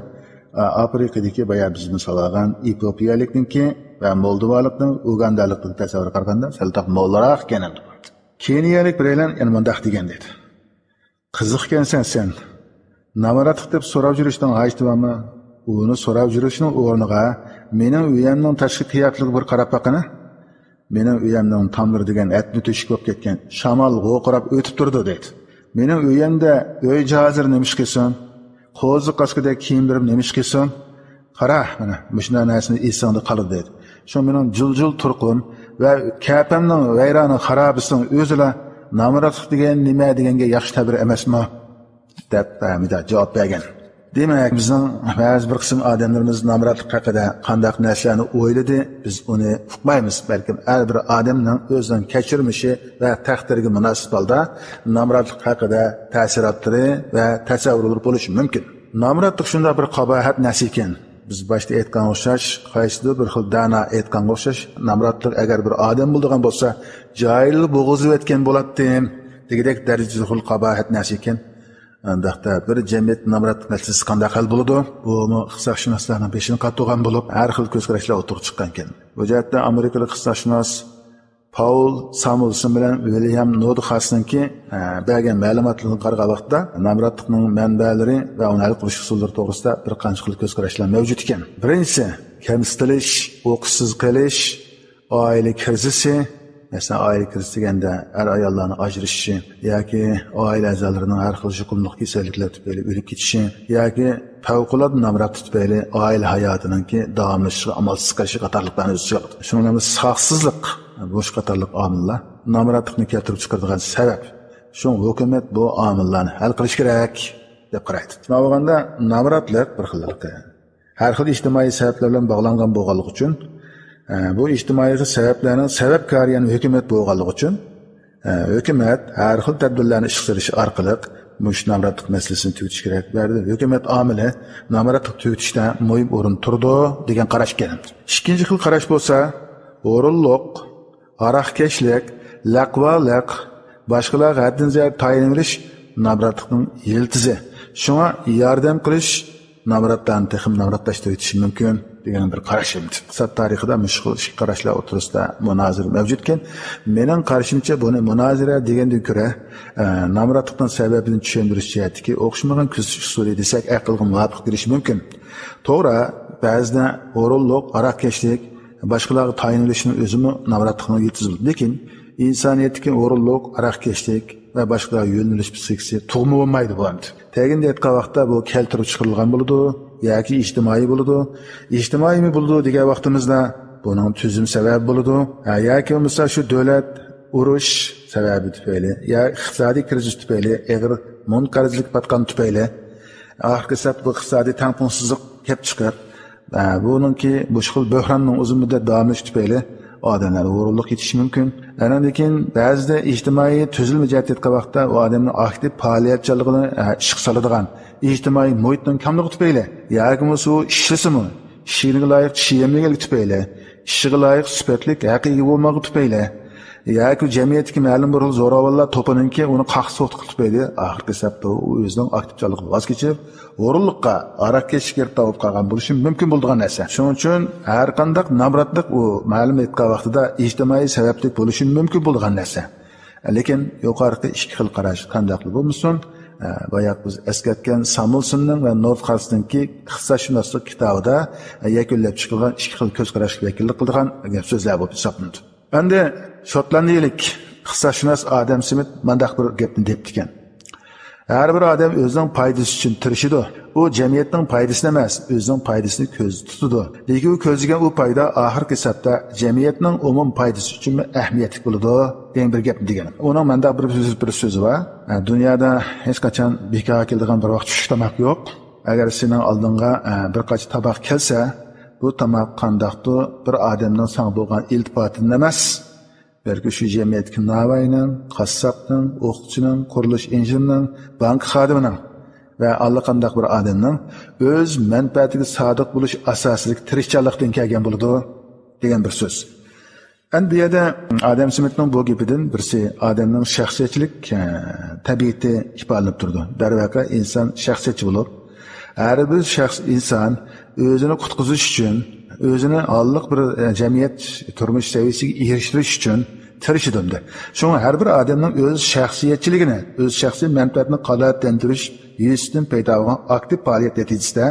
ئە، ئافرىقىدىكى بايا بىز مىسال ئالغان ئېپىئوپىيەلىكنىڭكى ۋە مولدوۋالىقنىڭ ئوگاندالىقتىكى تەسەۋۋۇرىگە قارىغاندا سەل تاق موللاراق ئىكەن. كېنىيەلىك بىرەيلەن يەنە مۇنداق دېگەن دېدى: قىزىق ئىكەنسەن سەن. نامراتلىق دەپ سوراپ يۈرۈشنىڭ ھاجىتى بارمۇ؟ ئۇنى سوراپ يۈرۈشنىڭ ئورنىغا مېنىڭ ئۆيەمنىڭ تاشقى قىياپىتىگە بىر قاراپ باققىنا. مېنىڭ ئۆيەمنىڭ تاملىرى دېگەن ئەتنە تۆشۈك بولۇپ كەتكەن، شامال غوقۇراپ ئۆتۈپ تۇرىدۇ، دەيدۇ. مېنىڭ ئۆيەمدە ئۆي جاھازلىرى نېمە ئىش قىلسۇن؟ قوزا قاسقىدەك كىيىملىرىم نېمە ئىش قىلسۇن؟ قارا، مانا، مۇشۇنداق نەرسىنى ئېسىڭدە قالىدۇ، دەيدۇ. شۇ مېنىڭ جۇل-جۇل تۇرقۇم ۋە كەپەمنىڭ ۋەيرانە خارابىسىنىڭ ئۆزىلا نامراتلىق دېگەن نېمە دېگەنگە ياخشى تەبىر ئەمەسمۇ؟ دەپ، ئە، مۇنداق جاۋاب بەرگەن. دېمەك، بىزنىڭ بەزى بىر قىسىم ئادەملىرىمىز نامراتلىق ھەققىدە قانداق نەرسىلەرنى ئويلىدى، بىز ئۇنى ئۇقمايمىز. بەلكىم ھەر بىر ئادەمنىڭ ئۆزىنىڭ كەچۈرمىشى ۋە تەقدىرىگە مۇناسىپ ھالدا نامراتلىق ھەققىدە تەسىراتلىرى ۋە تەسەۋۋۇرلىرى بولۇشى مۇمكىن. نامراتلىق شۇنداق بىر قاباھەت نەرسە ئىكەن. بىز باشتا ئېيتقانغا ئوخشاش، قايسىدۇر بىر خىل دانا ئېيتقانغا ئوخشاش، نامراتلىق ئەگەر بىر ئادەم بولىدىغان بولسا، جاھىللا بوغۇزلىۋەتكەن بولاتتىم دېگۈدەك دەرىجىدە خىل قاباھەت نەرسە ئىكەن. ئۇنداقتا بىر جەمئىيەتتە نامراتلىق مەسىلىسى قانداق ھەل بولىدۇ؟ بۇمۇ ئىقتىسادشۇناسلارنىڭ بېشىنى قاتۇرغان بولۇپ، ھەر خىل كۆز قاراشلار ئوتتۇرىغا چىققانىكەن. بۇ جەھەتتە ئامېرىكىلىق ئىقتىسادشۇناس پاول سامۇئېلسون بىلەن ۋىليام نودخاسنىڭكى، ئە، بەرگەن مەلۇماتلىرىغا قارىغان ۋاقىتتا، نامراتلىقنىڭ مەنبەلىرى ۋە ئۇنى ھەل قىلىش ئۇسۇللىرى توغرىسىدا بىر قانچە خىل كۆز قاراشلار مەۋجۇت ئىكەن. بىرىنچىسى، كەمسىتىلىش، ئوقۇشسىز قېلىش، ئائىلە كىرىزىسى. مەسىلەن، ئائىلە كىرىزىسى دېگەندە ئەر-ئاياللارنىڭ ئاجرىشىشى ياكى ئائىلە ئەزالىرىنىڭ ھەر خىل يۇقۇملۇق كېسەللىكلەر تۈپەيلى ئۆلۈپ كېتىشى ياكى پەۋقۇلئاددە نامراتلىق تۈپەيلى ئائىلە ھاياتىنىڭكى داۋاملىشىشىغا ئامالسىز قېلىشى قاتارلىقلارنى ئۆز ئىچىگە ئالىدۇ. شۇنىڭ بىلەن ساقسىزلىق، بۇ قاتارلىق ئامىللار نامراتلىقنى كەلتۈرۈپ چىقىرىدىغان سەۋەب. شۇڭا ھۆكۈمەت بۇ ئامىللارنى ھەل قىلىشى كېرەك دەپ قارايدۇ. شۇنداق بولغاندا نامراتلىق بىر خىل ھەر خىل ئىجتىمائىي سەۋەبلەر بىلەن باغلانغان بولغانلىقى ئۈچۈن، ئە، بۇ ئىجتىمائىي سەۋەبلەرنىڭ سەۋەبكارى يەنە ھۆكۈمەت بولغانلىقى ئۈچۈن، ئە، ھۆكۈمەت ھەر خىل تەدبىرلەرنى ئىشقا سېلىش ئارقىلىق مۇشۇ نامراتلىق مەسىلىسىنى تۈگىتىش كېرەك. بۇ يەردە ھۆكۈمەت ئامىلى نامراتلىق تۈگىتىشتە مۇھىم ئورۇن تۇرىدۇ دېگەن قاراش كېلىدۇ. ئىككىنچى خىل قاراش بولسا، ھۇرۇنلۇق، ھاراقكەشلىك، لەقۋالىق، باشقىلارغا ھەددىدىن زىيادە تايىنىۋېلىش نامراتلىقنىڭ يىلتىزى. شۇڭا ياردەم قىلىش نامراتلارنى تېخىمۇ نامراتلاشتۇرۇۋېتىشى مۇمكىن دېگەن بىر قاراش. ئىقتىساد تارىخىدا مۇشۇ خىل ئىككى قاراشلار ئوتتۇرىسىدا مۇنازىرە مەۋجۇتكەن. مېنىڭ قارىشىمچە، بۇنى مۇنازىرە دېگەندىن كۆرە، ئە، نامراتلىقنىڭ سەۋەبىنى چۈشەندۈرۈش جەھەتتىكى ئوخشىمىغان كۆزىتىش ئۇسۇلى دېسەك، ئەقىلگە مۇۋاپىق كېلىشى مۇمكىن. توغرا، بەزىدە ھۇرۇنلۇق، ھاراقكەشلىك، باشقىلارغا تايىنىۋېلىشنىڭ ئۆزىمۇ نامراتلىقنىڭ يىلتىزى بولىدۇ. لېكىن ئىنسانىيەتتىكى ھۇرۇنلۇق، ئاراقكەشلىك ۋە باشقىلارغا يۆنىلىش پسىخىكىسى تۇغما بولمايدۇ بۇ ئەمدى. تەگىنىدە ئېيتقان ۋاقىتتا بۇ كەلتۈرۈپ چىقىرىلغان بولىدۇ ياكى ئىجتىمائىي بولىدۇ. ئىجتىمائىيمۇ بولىدۇ دېگەن ۋاقتىمىزدا بۇنىڭ تۈزۈم سەۋەبى بولىدۇ. ھە، ياكى بولمىسا شۇ دۆلەت ئۇرۇش سەۋەبى تۈپەيلى يا ئىقتىسادىي كىرىزىس تۈپەيلى ئېغىر مول قەرزلىككە پاتقان تۈپەيلى ئاخىرقى ھېسابتا بۇ ئىقتىسادىي تەڭپۇڭسىزلىق كەپ چىقىپ، ئە، بۇنىڭكى بۇ خىل بۆھراننىڭ ئۇزۇن مۇددەت داۋاملىشىشى تۈپەيلى ئادەملەردە ھۇرۇنلۇق يېتىشى مۇمكىن. ئانىڭدىن كېيىن بەزىدە ئىجتىمائىي تۈزۈلمە جەھەتتىن ئېيتقان ۋاقىتتا ئۇ ئادەمنىڭ ئاكتىپ پائالىيەتچانلىقىنى، ئە، ئىشقا سالىدىغان ئىجتىمائىي مۇھىتنىڭ كاملىقى تۈپەيلى ياكى بولمىسا ئۇ ئىشلىسىمۇ، ئىشىگە لايىق چىشى يېمىگەنلىكى تۈپەيلى، ئىشىغا لايىق سۈپەتلىك ھەققىگە ئىگە بولمىغانلىقى تۈپەيلى ياكى جەمئىيەتتىكى مەلۇم بىر خىل زوراۋانلار توپىنىڭكى ئۇنى قاقسا توختىغانلىقى تۈپەيلى ئاخىرقى ھېسابتا ئۇ ئۆزىنىڭ ئاكتىپچانلىقىدىن ۋاز كېچىپ، ھۇرۇنلۇققا، ئاراقكەشلىككە گىرىپتار بولۇپ قالغان بولۇشى مۇمكىن بولىدىغان نەرسە. شۇنىڭ ئۈچۈن ھەر قانداق نامراتلىق ئۇ مەلۇم ئېيتقان ۋاقتىدا ئىجتىمائىي سەۋەبلىك بولۇشى مۇمكىن بولىدىغان نەرسە. لېكىن يۇقىرىقى ئىككى خىل قاراش قانداقلا بولمىسۇن، ئە، باياق بىز ئەسكەرتكەن سامۇلسوننىڭ ۋە نورتخارسنىڭكى ئىقتىسادشۇناسلىق كىتابىدا، ئە، يەكۈنلەپ چىقىلغان ئىككى خىل كۆز قاراشقا ۋەكىللىك قىلىدىغان گەپ سۆزلەر بولۇپ ھېسابلىنىدۇ. ئەمدى شوتلاندىيىلىك ئىقتىسادشۇناس ئادەم سمىت مانداق بىر گەپنى دەپتىكەن. ھەر بىر ئادەم ئۆزىنىڭ پايدىسى ئۈچۈن تىرىشىدۇ. ئۇ جەمئىيەتنىڭ پايدىسىنى ئەمەس، ئۆزىنىڭ پايدىسىنى كۆزدە تۇتىدۇ. لېكىن ئۇ كۆزلىگەن ئۇ پايدا ئاخىرقى ھېسابتا جەمئىيەتنىڭ ئومۇمىي پايدىسى ئۈچۈنمۇ ئەھمىيەتلىك بولىدۇ، دېگەن بىر گەپنى دېگەن. ئۇنىڭ مانداق بىر سۆز، بىر سۆزى بار. ئە، دۇنيادا ھېچقاچان بىكارغا كېلىدىغان بىر ۋاق چۈشلۈك تاماق يوق. ئەگەر سېنىڭ ئالدىڭغا، ئە، بىر قاچا تاماق كەلسە، بۇ تاماق قانداقتۇر بىر ئادەمنىڭ ساڭا بولغان ئىلتىپاتىدىن ئەمەس، بەلكى شۇ جەمئىيەتتىكى ناۋاينىڭ، قاسساپنىڭ، ئوقۇتقۇچىنىڭ، قۇرۇلۇش ئىنژېنېرىنىڭ، بانكا خادىمىنىڭ ۋە ئاللىقانداق بىر ئادەمنىڭ ئۆز مەنپەئەتىگە سادىق بولۇش ئاساسىدىكى تىرىشچانلىقتىن كەلگەن بولىدۇ، دېگەن بىر سۆز. ئەمدى بۇ يەردە ئادەم سمىتنىڭ بۇ گېپىدىن بىرسى ئادەمنىڭ شەخسىيەتچىلىك، ئە، تەبىئىتى ئىپادىلىنىپ تۇرىدۇ. دەرۋەقە، ئىنسان شەخسىيەتچى بولۇپ، ھەر بىر شەخس، ئىنسان ئۆزىنى قۇتقۇزۇش ئۈچۈن، ئۆزىنى ھاللىق بىر، ئە، جەمئىيەت تۇرمۇش سەۋىيەسىگە ئېرىشتۈرۈش ئۈچۈن تىرىشىدۇ ئەمدى. شۇڭا ھەر بىر ئادەمنىڭ ئۆز شەخسىيەتچىلىكىنى، ئۆز شەخسىي مەنپەئەتىنى قانائەتلەندۈرۈش يۈزىسىدىن پەيدا بولغان ئاكتىپ پائالىيەت نەتىجىسىدە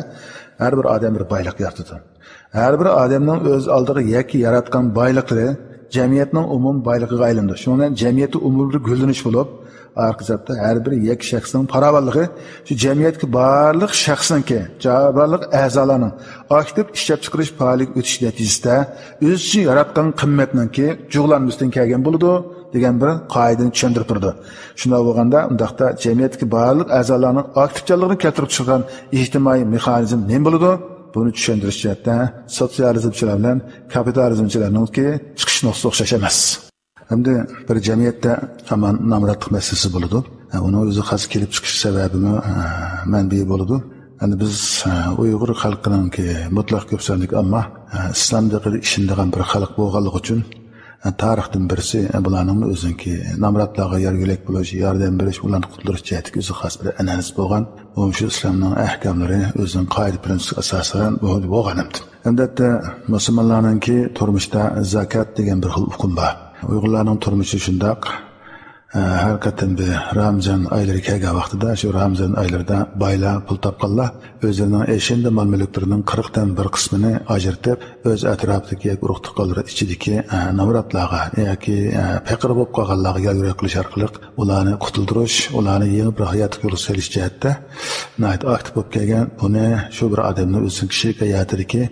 ھەر بىر ئادەم بىر بايلىق يارىتىدۇ. ھەر بىر ئادەمنىڭ ئۆز ئالدىغا يەككە ياراتقان بايلىقلىرى جەمئىيەتنىڭ ئومۇمىي بايلىقىغا ئايلىنىدۇ. شۇنىڭ بىلەن جەمئىيەتتە ئومۇمىي بىر گۈللىنىش بولۇپ، ئارقا سەپتە ھەر بىر يەككە شەخسنىڭ پاراۋانلىقى شۇ جەمئىيەتتىكى بارلىق شەخسنىڭكى، جا-، بارلىق ئەزالارنىڭ ئاكتىپ ئىشلەپچىقىرىش پائالىيىتىگە ئۆتۈش نەتىجىسىدە ئۆزىچە ياراتقان قىممەتنىڭكى جۇغلانمىسىدىن كەلگەن بولىدۇ، دېگەن بىر قائىدىنى چۈشەندۈرۈپ بېرىدۇ. شۇنداق بولغاندا، ئۇنداقتا جەمئىيەتتىكى بارلىق ئەزالارنىڭ ئاكتىپچانلىقىنى كەلتۈرۈپ چىقىرغان ئىجتىمائىي مېخانىزم نېمە بولىدۇ؟ بۇنى چۈشەندۈرۈش جەھەتتە سوتسىيالىزمچىلار بىلەن كاپىتالىزمچىلارنىڭكى چىقىش نۇقتىسى ئوخشاش ئەمەس. ئەمدى بىر جەمئىيەتتە ھامان نامراتلىق مەسىلىسى بولىدۇ. ئۇنىڭ ئۆزى خاس كېلىپ چىقىش سەۋەبىمۇ، مەنبىيى بولىدۇ. ئەمدى بىز، ئۇيغۇر خەلقىنىڭكى مۇتلەق كۆپ ساندىكى ئامما، ئىسلام دىنىغا ئىشىنىدىغان بىر خەلق بولغانلىقى ئۈچۈن، تارىختىن بىرسى، بۇلارنىڭمۇ ئۆزىنىڭكى نامراتلارغا يار يۆلەك بولۇش، ياردەم بېرىش، ئۇلارنى قۇتۇلدۇرۇش جەھەتتىكى ئۆزى خاس بىر ئەنئەنىسى بولغان. بۇمۇ شۇ ئىسلامنىڭ ئەھكاملىرى ئۆزىنىڭ قائىدە پرىنسىپىگە ئاساسەن بولغان ئەمدى. ئەلۋەتتە، مۇسۇلمانلارنىڭكى تۇرمۇشتا زاكات دېگەن بىر خىل ئۇقۇم بار. ئۇيغۇرلارنىڭ تۇرمۇشى شۇنداق. ھەر قېتىم بىر رامىزان ئايلىرى كەلگەن ۋاقتىدا، شۇ رامىزان ئايلىرىدا بايلار، پۇل تاپقانلار ئۆزلىرىنىڭ ئېشىندە مال-مۈلۈكلىرىنىڭ قىرىقتىن بىر قىسمىنى ئاجرىتىپ، ئۆز ئەتراپىدىكى ياكى ئۇرۇق-تۇغقانلىرى ئىچىدىكى، ئە، نامراتلارغا ياكى، ئە، پېقىر بولۇپ قالغانلارغا يار يۆلەك قىلىش ئارقىلىق ئۇلارنى قۇتۇلدۇرۇش، ئۇلارنى يېڭى بىر ھاياتلىق يولىغا سېلىش جەھەتتە ناھايىتى ئاكتىپ بولۇپ كەلگەن. بۇنى شۇ بىر ئادەمنىڭ ئۆزىنىڭ كىشىلىك ھاياتىدىكى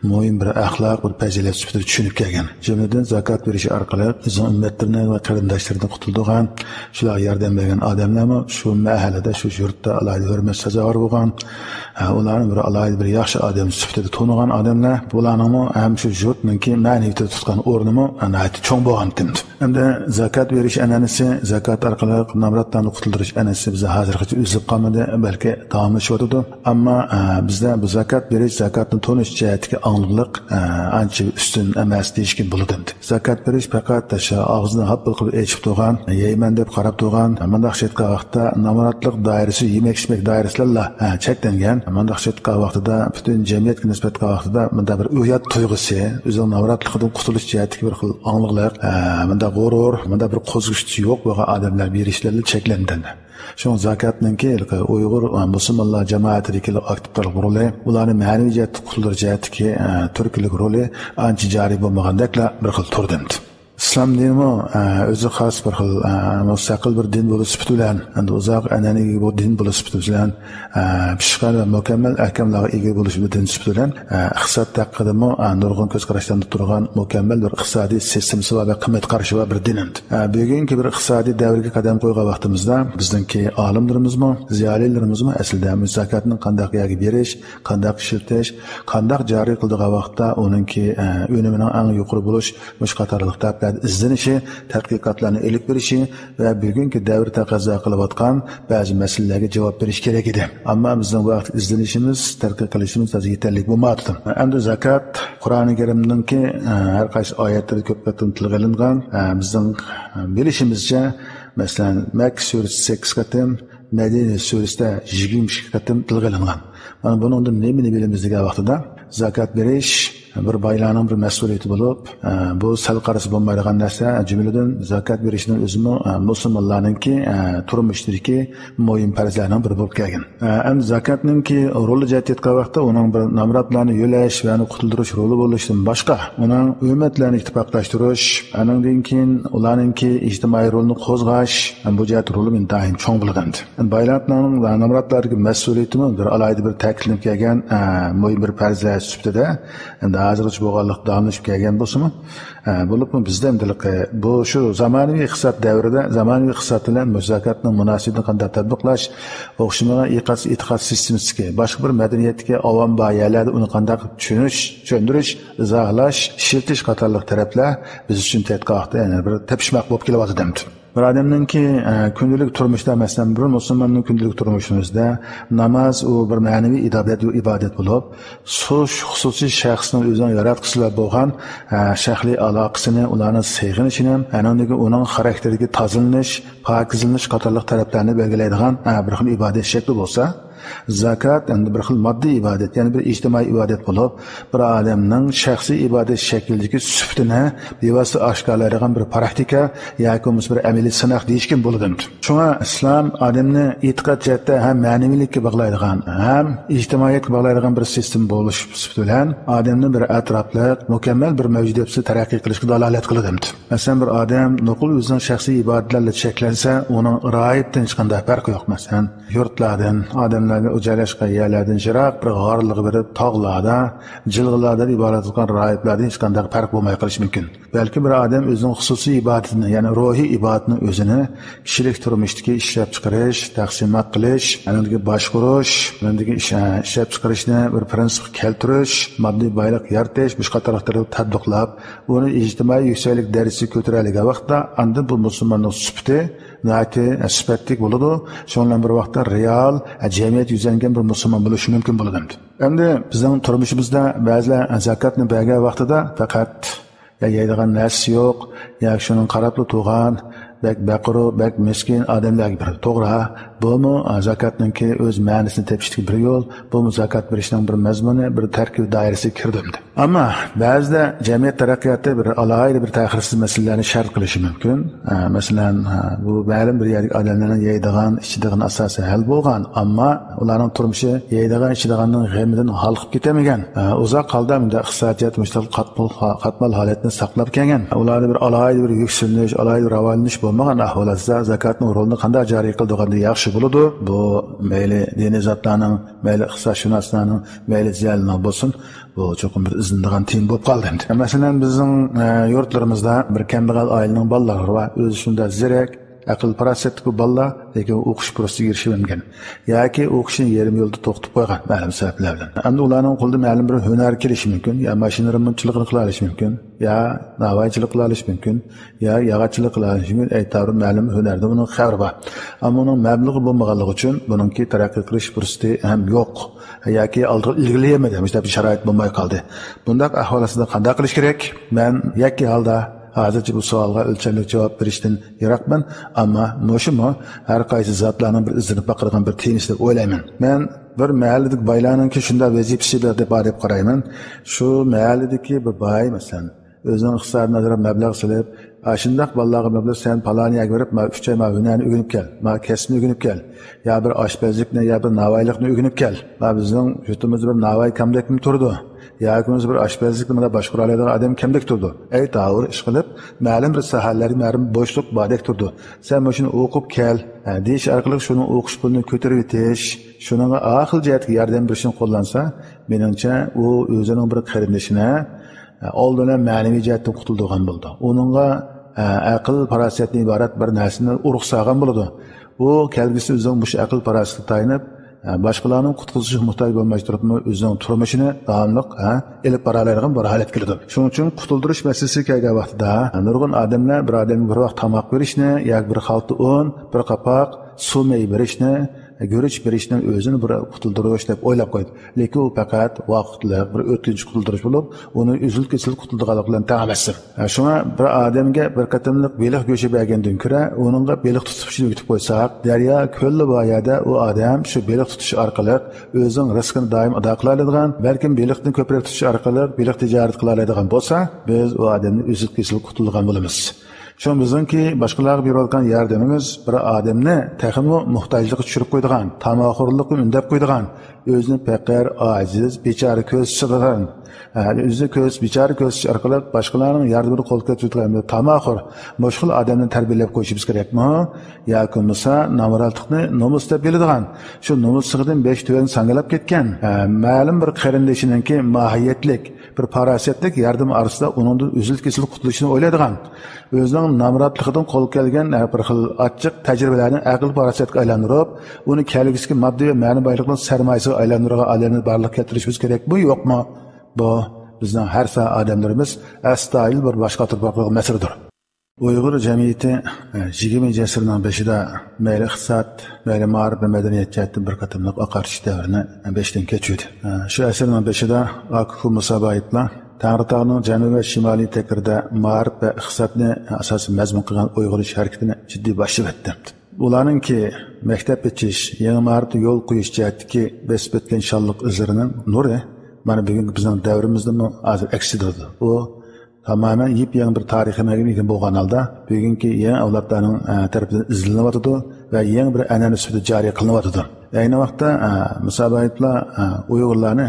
مۇھىم بىر ئەخلاق، بىر پەزىلەت سۈپىتىدە چۈشىنىپ كەلگەن. جۈملىدىن زاكات بېرىش ئارقىلىق ئۆزىنىڭ ئۈممەتلىرىنى ۋە قېرىنداشلىرىنى قۇتۇلدۇرغان، شۇلارغا ياردەم بەرگەن ئادەملەرمۇ شۇ مەھەللىدە، شۇ يۇرتتا ئالاھىدە ھۆرمەت سازاۋەر بولغان، ھە، ئۇلارنى بىر ئالاھىدە بىر ياخشى ئادەم سۈپىتىدە تونۇغان ئادەملەر. بۇلارنىڭمۇ ھەم شۇ يۇرتنىڭكى مەنىۋىيىتىدە تۇتقان ئورنىمۇ ناھايىتى چوڭ بولغان. ئەمدى زاكات بېرىش ئەنئەنىسى، زاكات ئارقىلىق نامراتلارنى قۇتۇلدۇرۇش ئەنئەنىسى بىزدە ھازىرغىچە ئۈزۈلۈپ قالمىدى، بەلكى داۋاملىشىۋاتىدۇ. ئەمما، ئە، بىزدە بۇ زاكات بېرىش، زاكاتنى تونۇش جەھەتتىكى ئاڭلىقلىق، ئە، ئانچە ئۈستۈن ئەمەس دېيىشكە بولىدۇ ئەمدى. زاكات بېرىش پەقەت شۇ ئاغزىنى ھاپپىلىقىپ ئېچىپ تۇرغان، يەيمەن دەپ قاراپ تۇرغان، مۇنداق ئېيتقان ۋاقىتتا نامراتلىق دائىرىسى، يېمەك-ئىچمەك دائىرىسى بىلەنلا، ھە، چەكلەنگەن. مۇنداق ئېيتقان ۋاقتىدا پۈتۈن جەمئىيەتكە نىسبەت قىلغان ۋاقتىدا مۇنداق بىر ئۇيات تۇيغۇسى، ئۆزىنىڭ نامراتلىقىدىن قۇتۇلۇش جەھەتتىكى بىر خىل ئاڭلىقلىق، ھە، مۇنداق غۇرۇر، مۇنداق بىر قوزغىشى يوق بولغان ئادەملەر بېرىش بىلەنلا چەكلەنگەن. شۇڭا زاكاتنىڭكى ھېلىقى ئۇيغۇر، ئە، مۇسۇلمانلار جامائىتىدىكى ئاكتىپ رولى، ئۇلارنى مەنىۋى جەھەتتە قۇتۇلدۇرۇش جەھەتتىكى، ئە، تۈرتكىلىك رولى ئانچە جارى بولمىغاندەكلا بىر خىل تۇردى ئەمدى. ئىسلام دىنىمۇ، ئە، ئۆزى خاس بىر خىل، ئە، مۇستەقىل بىر دىن بولۇش سۈپىتى بىلەن، ئەمدى ئۇزاق ئەنئەنىگە ئىگە بولغان دىن بولۇش سۈپىتى بىلەن، ئە، پىشقان ۋە مۇكەممەل ئەھكاملارغا ئىگە بولۇش بىر دىن سۈپىتى بىلەن، ئە، ئىقتىساد ھەققىدىمۇ، ئە، نۇرغۇن كۆز قاراشلاردا تۇرغان مۇكەممەل بىر ئىقتىسادىي سىستېمىسى بار ۋە قىممەت قارىشى بار بىر دىن ئەمدى. ئە، بۈگۈنكى بىر ئىقتىسادىي دەۋرگە قەدەم قويغان ۋاقتىمىزدا بىزنىڭكى ئالىملىرىمىزمۇ، زىيالىيلىرىمىزمۇ ئەسلىدە مۇشۇ زاكاتنى قانداق يەرگە بېرىش، قانداق ئىشلىتىش، قانداق جارى قىلىدىغان ۋاقىتتا ئۇنىڭكى، ئە، ئۈنۈمىنىڭ ئەڭ يۇقىرى بولۇش، مۇشۇ قاتارلىق تەرەپلەردە ئىزدىنىشى، تەتقىقاتلارنى ئېلىپ بېرىشى ۋە بۈگۈنكى دەۋر تەقەززا قىلىۋاتقان بەزى مەسىلىلەرگە جاۋاب بېرىش كېرەك ئىدى. ئەمما بىزنىڭ بۇ ھەقتە ئىزدىنىشىمىز، تەتقىق قىلىشىمىز تازا يېتەرلىك بولمايۋاتىدۇ. ئەمدى زاكات قۇرئانى كەرىمنىڭكى، ئە، ھەر قايسى ئايەتلىرى كۆپ قېتىم تىلغا ئېلىنغان. ئە، بىزنىڭ، ئە، بىلىشىمىزچە، مەسىلەن، مەككە سۈرىسى سەككىز قېتىم، مەدىنە سۈرىسىدە يىگىرمە ئىككى قېتىم تىلغا ئېلىنغان. مانا بۇنىڭدىن نېمىنى بىلىمىز دېگەن ۋاقتىدا، زاكات بېرىش بىر بايلارنىڭ بىر مەسئۇلىيىتى بولۇپ، ئە، بۇ سەل قارىسا بولمايدىغان نەرسە، جۈملىدىن زاكات بېرىشنىڭ ئۆزىمۇ، ئە، مۇسۇلمانلارنىڭكى، ئە، تۇرمۇشىدىكى مۇھىم پەرزلەرنىڭ بىرى بولۇپ كەلگەن. ئە، ئەمدى زاكاتنىڭكى رولى جەھەتتە ئېيتقان ۋاقىتتا ئۇنىڭ بىر نامراتلارنى يۆلەش ۋە ئۇنى قۇتۇلدۇرۇش رولى بولۇشتىن باشقا، ئۇنىڭ ئۈممەتلەرنى ئىتتىپاقلاشتۇرۇش، ئانىڭدىن كېيىن ئۇلارنىڭكى ئىجتىمائىي رولىنى قوزغاش، بۇ جەھەتتە رولى ئىنتايىن چوڭ بولىدۇ. بايلارنىڭ ۋە نامراتلاردىكى مەسئۇلىيىتىمۇ بىر ئالاھىدە بىر تەكىتلىنىپ كەلگەن، ئە، مۇھىم بىر پەرزلەر سۈپىتىدە، ئەمدى ھازىرغىچە بولغانلىق داۋاملىشىپ كەلگەن بولسىمۇ، ئە، بولۇپمۇ بىزدە ئەمدىلىقى بۇ شۇ زامانىۋى ئىقتىساد دەۋرىدە زامانىۋى ئىقتىساد بىلەن مۇشۇ زاكاتنىڭ مۇناسىۋىتىنى قانداق تەتبىقلاش، ئوخشىمىغان ئېتىقاد، ئېتىقاد سىستېمىسىدىكى باشقا بىر مەدەنىيەتتىكى ئاۋام بار يەرلەردە ئۇنى قانداق چۈشىنىش، چۈشەندۈرۈش، ئىزاھلاش، ئىشلىتىش قاتارلىق تەرەپلەر بىز ئۈچۈن تەتقىقاتتا يەنە بىر تېپىشماق بولۇپ كېلىۋاتىدۇ. بىر ئادەمنىڭكى، ئە، كۈندىلىك تۇرمۇشتا، مەسىلەن، بىر مۇسۇلماننىڭ كۈندىلىك تۇرمۇشىمىزدا ناماز ئۇ بىر مەنىۋى ئىبادەت، ئىبادەت بولۇپ، سۇ خۇسۇسىي شەخسنىڭ ئۆزىنىڭ ياراتقۇچى بىلەن بولغان، ئە، شەخسىي ئالاقىسىنى، ئۇلارنىڭ سېغىنىشىنى، ئەنىڭدىكى ئۇنىڭ خاراكتېرىدىكى تازىلىنىش، پاكىزلىنىش قاتارلىق تەرەپلەرنى بەلگىلەيدىغان، ئە، بىر خىل ئىبادەت شەكلى بولسا، زاكات ئەمدى بىر خىل ماددىي ئىبادەت، يەنى بىر ئىجتىمائىي ئىبادەت بولۇپ، بىر ئادەمنىڭ شەخسىي ئىبادەت شەكلىدىكى سۈپىتىنى بىۋاسىتە ئاشكارىلايدىغان بىر پراكتىكا ياكى بولمىسا بىر ئەمەلىي سىناق دېيىشكىمۇ بولىدۇ. شۇڭا ئىسلام ئادەمنى ئېتىقاد جەھەتتە ھەم مەنىۋىيلىككە باغلايدىغان، ھەم ئىجتىمائىيەتكە باغلايدىغان بىر سىستېما بولۇش سۈپىتى بىلەن ئادەمنى بىر ئەتراپلىق، مۇكەممەل بىر مەۋجۇدىيەت تەرەققىي قىلىشقا دالالەت قىلىدۇ. مەسىلەن، بىر ئادەم نوقۇل ئۆزىنىڭ شەخسىي ئىبادىتى بىلەن چەكلەنسە، ئۇنىڭ راھىبتىن ھېچقانداق پەرقى يوق. مەسىلەن، يۇرتلاردىن، ئادەملەرگە ئۇ جايلاشقان يەرلەردىن يىراق بىر غارلىققا بېرىپ، تاغلاردا، جىلغىلاردىن ئىبارەت بولغان راھىبلاردىن ھېچقانداق پەرق بولماي قېلىشى مۇمكىن. بەلكى بىر ئادەم ئۆزىنىڭ خۇسۇسىي ئىبادىتىنى، يەنى روھىي ئىبادىتىنى ئۆزىنى كىشىلىك تۇرمۇشتىكى ئىشلەپچىقىرىش، تەقسىمات قىلىش، ئەنىڭدىكى باشقۇرۇش، ئەنىڭدىكى ئىش-، ئىشلەپچىقىرىشنى بىر پىرىنسىپقا كەلتۈرۈش، ماددىي بايلىق يارىتىش، مۇشۇ قاتارلىقلاردا تەتبىقلاپ، ئۇنى ئىجتىمائىي يۈكسەكلىك دەرىجىسىگە كۆتۈرەلىگەن ۋاقىتتا، ئاندىن بۇ مۇسۇلماننىڭ سۈپىتى ناھايىتى سۈپەتلىك بولىدۇ. شۇنىڭ بىلەن بىر ۋاقىتتا رېئال جەمئىيەت يۈزلەنگەن بىر مۇسۇلمان بولۇشى مۇمكىن بولىدۇ. ئەمدى بىزنىڭ تۇرمۇشىمىزدا بەزىلەر زاكاتنى بەرگەن ۋاقتىدا پەقەت يا يەيدىغان نەرسىسى يوق، ياكى شۇنىڭغا قاراپلا تۇرغان، بەك بەقۇرۇ، بەك مىسكىن ئادەملەرگە بېرىدۇ. توغرا، بۇمۇ زاكاتنىڭكى ئۆز مەنىسىنى تېپىشتىكى بىر يول، بۇمۇ زاكات بېرىشنىڭ بىر مەزمۇنى، بىر تەركىبى دائىرىسىگە كىرىدۇ. ئەمما بەزىدە جەمئىيەت تەرەققىياتى بىر ئالاھىدە بىر تەخىرسىز مەسىلىلەرنى شەرت قىلىشى مۇمكىن. ئە، مەسىلەن، ئە، بۇ مەلۇم بىر يەردىكى ئادەملەرنىڭ يەيدىغان، ئىچىدىغىنى ئاساسەن ھەل بولغان، ئەمما ئۇلارنىڭ تۇرمۇشى يەيدىغان، ئىچىدىغاننىڭ غېمىدىن ھالقىپ كېتەلمىگەن. ئە، ئۇزاق ھالدا مۇنداق ئىقتىسادىيەت مۇشۇنداق قاتمال، قاتمال ھالەتنى ساقلاپ كەلگەن. ئۇلاردا بىر ئالاھىدە بىر يۈكسىلىش، ئالاھىدە بىر راۋاجلىنىش بولمىغان ئەھۋالاتتا زاكاتنىڭ رولىنى قانداق جارى قىلىدىغاندا ياخشى بولىدۇ. بۇ مەيلى دىنىي زاتلارنىڭ، مەيلى ئىقتىسادشۇناسلارنىڭ، مەيلى زىيالىيلارنىڭ بولسۇن، بۇ چوقۇم بىر ئىزدىنىدىغان تېما بولۇپ قالدى ئەمدى. مەسىلەن، بىزنىڭ، ئە، يۇرتلىرىمىزدا بىر كەمبەغەل ئائىلىنىڭ بالىلىرى بار. ئۆزى شۇنداق زېرەك، ئەقىل-پاراسەتلىك بۇ بالىلار، لېكىن ئوقۇش پۇرسىتىگە ئېرىشەلمىگەن ياكى ئوقۇشىنى يېرىم يولدا توختىتىپ قويغان مەلۇم سەۋەبلەر بىلەن. ئەمدى ئۇلارنىڭ قولىدا مەلۇم بىر ھۈنەر كېلىشى مۇمكىن، يا ماشىنا رېمونتچىلىقىنى قىلالىشى مۇمكىن، يا ناۋايچىلىق قىلالىشى مۇمكىن، يا ياغاچچىلىق قىلالىشى مۇمكىن. ئەيتاۋۇر، مەلۇم ھۈنەردە ئۇنىڭ خەۋىرى بار. ئەمما ئۇنىڭ مەبلىغى بولمىغانلىقى ئۈچۈن بۇنىڭكى تەرەققىي قىلىش پۇرسىتى ھەم يوق. ياكى ئالدىغا ئىلگىرىلىيەلمىدى، مۇشۇنداق بىر شارائىت بولماي قالدى. بۇنداق ئەھۋال ئاستىدا قانداق قىلىش كېرەك؟ مەن يەككە ھالدا ھازىرچە بۇ سوئالغا ئۆلچەملىك جاۋاب بېرىشتىن يىراقمەن، ئەمما مۇشۇمۇ ھەر قايسى زاتلارنىڭ بىر ئىزدىنىپ باقىدىغان بىر تېمىسى دەپ ئويلايمەن. مەن بىر مەھەللىدىكى بايلارنىڭكى شۇنداق ۋەزىپىسى بار دەپ قارايمەن. شۇ مەھەللىدىكى بىر باي، مەسىلەن، ئۆزىنىڭ ئىقتىسادىنى ئازراق مەبلەغ سېلىپ، ئاشۇنداق بالىلارغا مەسىلەن، سەن پالان يەرگە بېرىپ، ما ئۈچ ئاي ما ھۈنەرنى ئۆگىنىپ كەل، ما كەسىپنى ئۆگىنىپ كەل، يا بىر ئاشپەزلىكنى، يا بىر ناۋايلىقنى ئۆگىنىپ كەل. ما بىزنىڭ يۇرتىمىزدا بىر ناۋاي كەمدەكمۇ تۇرىدۇ، ياكى بولمىسا بىر ئاشپەزلىكنى مانا باشقۇرالايدىغان ئادەم كەمدەك تۇرىدۇ. ئەي تاۋۇر، ئىشقىلىپ، مەلۇم بىر ساھەلەردە مەلۇم بوشلۇق باردەك تۇرىدۇ. سەن مۇشۇنى ئوقۇپ كەل، ھە، دېيىش ئارقىلىق شۇنىڭ ئوقۇش پۇلىنى كۆتۈرۈۋېتىش، شۇنىڭغا ھەر خىل جەھەتتىكى ياردەم بېرىشنى قوللانسا، مېنىڭچە، ئۇ ئۆزىنىڭ بىر قېرىندىشىنى، ھە، ئالدى بىلەن مەنىۋى جەھەتتىن قۇتۇلدۇرغان بولىدۇ. ئۇنىڭغا، ھە، ئەقىل پاراسەتتىن ئىبارەت بىر نەرسىنى ئۇرۇق سالغان بولىدۇ. ئۇ كەلگۈسىدە ئۆزىنىڭ مۇشۇ ئەقىل پاراسىتىگە تايىنىپ، ھە، باشقىلارنىڭ قۇتقۇزۇشىغا موھتاج بولماي تۇرۇپمۇ ئۆزىنىڭ تۇرمۇشىنى داۋاملىق، ھە، ئېلىپ بارالايدىغان بىر ھالەتكە كېلىدۇ. شۇنىڭ ئۈچۈن قۇتۇلدۇرۇش مەسىلىسىگە كەلگەن ۋاقتىدا، ھە، نۇرغۇن ئادەملەر بىر ئادەمگە بىر ۋاق تاماق بېرىشنى ياكى بىر خالتا ئۇن، بىر قاپاق سۇ مېيى بېرىشنى، گۈرۈچ بېرىشنى ئۆزىنى بىر قۇتۇلدۇرۇش دەپ ئويلاپ قويىدۇ. لېكىن ئۇ پەقەت ۋاقىتلىق بىر ئۆتكۈنچى قۇتۇلدۇرۇش بولۇپ، ئۇنى ئۈزۈل-كېسىل قۇتۇلىدىغانلىق بىلەن تەڭ ئەمەس. شۇڭا بىر ئادەمگە بىر قېتىملىق بېلىق گۆشى بەرگەندىن كۆرە، ئۇنىڭغا بېلىق تۇتۇش ئۆگىتىپ قويساق، دەريا، كۆللا بار يەردە ئۇ ئادەم شۇ بېلىق تۇتۇش ئارقىلىق ئۆزىنىڭ رىزقىنى دائىم ئادا قىلالايدىغان، بەلكىم بېلىقنى كۆپرەك تۇتۇش ئارقىلىق بېلىق تىجارىتى قىلالايدىغان بولسا، بىز ئۇ ئادەمنى ئۈزۈل-كېسىل قۇتۇلدۇرغان بولىمىز. شۇڭا بىزنىڭكى باشقىلارغا بېرىۋاتقان ياردىمىمىز بىر ئادەمنى تېخىمۇ موھتاجلىققا چۈشۈرۈپ قويىدىغان، تاماخورلۇققا ئۈندەپ قويىدىغان، ئۆزىنى پېقىر، ئاجىز، بىچارە كۆرسىتىدىغان، ھە، ئۆزىنى كۆرس-، بىچارە كۆرسىتىش ئارقىلىق باشقىلارنىڭ ياردىمىنى قولغا كەلتۈرىدىغان بىر تاماخور، مۇشۇ خىل ئادەمنى تەربىيەلەپ قويۇشىمىز كېرەكمۇ؟ ياكى بولمىسا نامراتلىقنى نومۇس دەپ بىلىدىغان، شۇ نومۇسلۇقىدىن بەك تۆۋەن ساڭگىلاپ كەتكەن، ھە، مەلۇم بىر قېرىندىشىنىڭكى ماھىيەتلىك، بىر پاراسەتلىك ياردىمى ئارىسىدا ئۇنىڭدىن ئۈزۈل-كېسىل قۇتۇلۇشنى ئويلايدىغان، ئۆزىنىڭ نامراتلىقىدىن قولغا كەلگەن ھەر بىر خىل ئاچچىق تەجرىبىلەرنى ئەقىل پاراسەتكە ئايلاندۇرۇپ، ئۇنى كەلگۈسىدىكى ماددىي ۋە مەنىۋى بايلىقنىڭ سەرمايىسىغا ئايلاندۇرىدىغان ئادەمنى بارلىققا كەلتۈرۈشىمىز كېرەكمۇ، يوقمۇ؟ بۇ بىزنىڭ ھەر ساھە ئادەملىرىمىز ئەستايىدىل بىر باش قاتۇرۇپ باقىدىغان مەسىلىدۇر. ئۇيغۇر جەمئىيىتى، ئە، يىگىرمىنچى ئەسىرنىڭ بېشىدا مەيلى ئىقتىساد، مەيلى مائارىپ ۋە مەدەنىيەت جەھەتتىن بىر قېتىملىق ئاقارتىش دەۋرىنى، ئە، بېشىدىن كەچۈردى. ئە، شۇ ئەسىرنىڭ بېشىدا ئاكا ئۇكا مۇسابايىپلار تەڭرىتاغنىڭ جەنۇبىي ۋە شىمالىي تەكرىدە مائارىپ ۋە ئىقتىسادنى ئاساسىي مەزمۇن قىلغان ئۇيغۇرلىشىش ھەرىكىتىنى جىددىي باشلىۋەتتى. ئۇلارنىڭكى مەكتەپ ئېچىش، يېڭى مائارىپتا يول قويۇش جەھەتتىكى بېسىپ ئۆتكەن شانلىق ئىزلىرىنىڭ نۇرى مانا بۈگۈنكى بىزنىڭ دەۋرىمىزدىمۇ ھازىر ئەكس ئېتىدۇ. ئۇ تامامەن يېپيېڭى بىر تارىخىي مەزگىلگە ئىگە بولغان ھالدا، بۈگۈنكى يېڭى ئەۋلادلارنىڭ، ئە، تەرىپىدىن ئىزدىنىۋاتىدۇ ۋە يېڭى بىر ئەنئەنە سۈپىتىدە جارى قىلىنىۋاتىدۇ. ئەينى ۋاقىتتا، ئە، مۇسابايىپلار، ئە، ئۇيغۇرلارنى،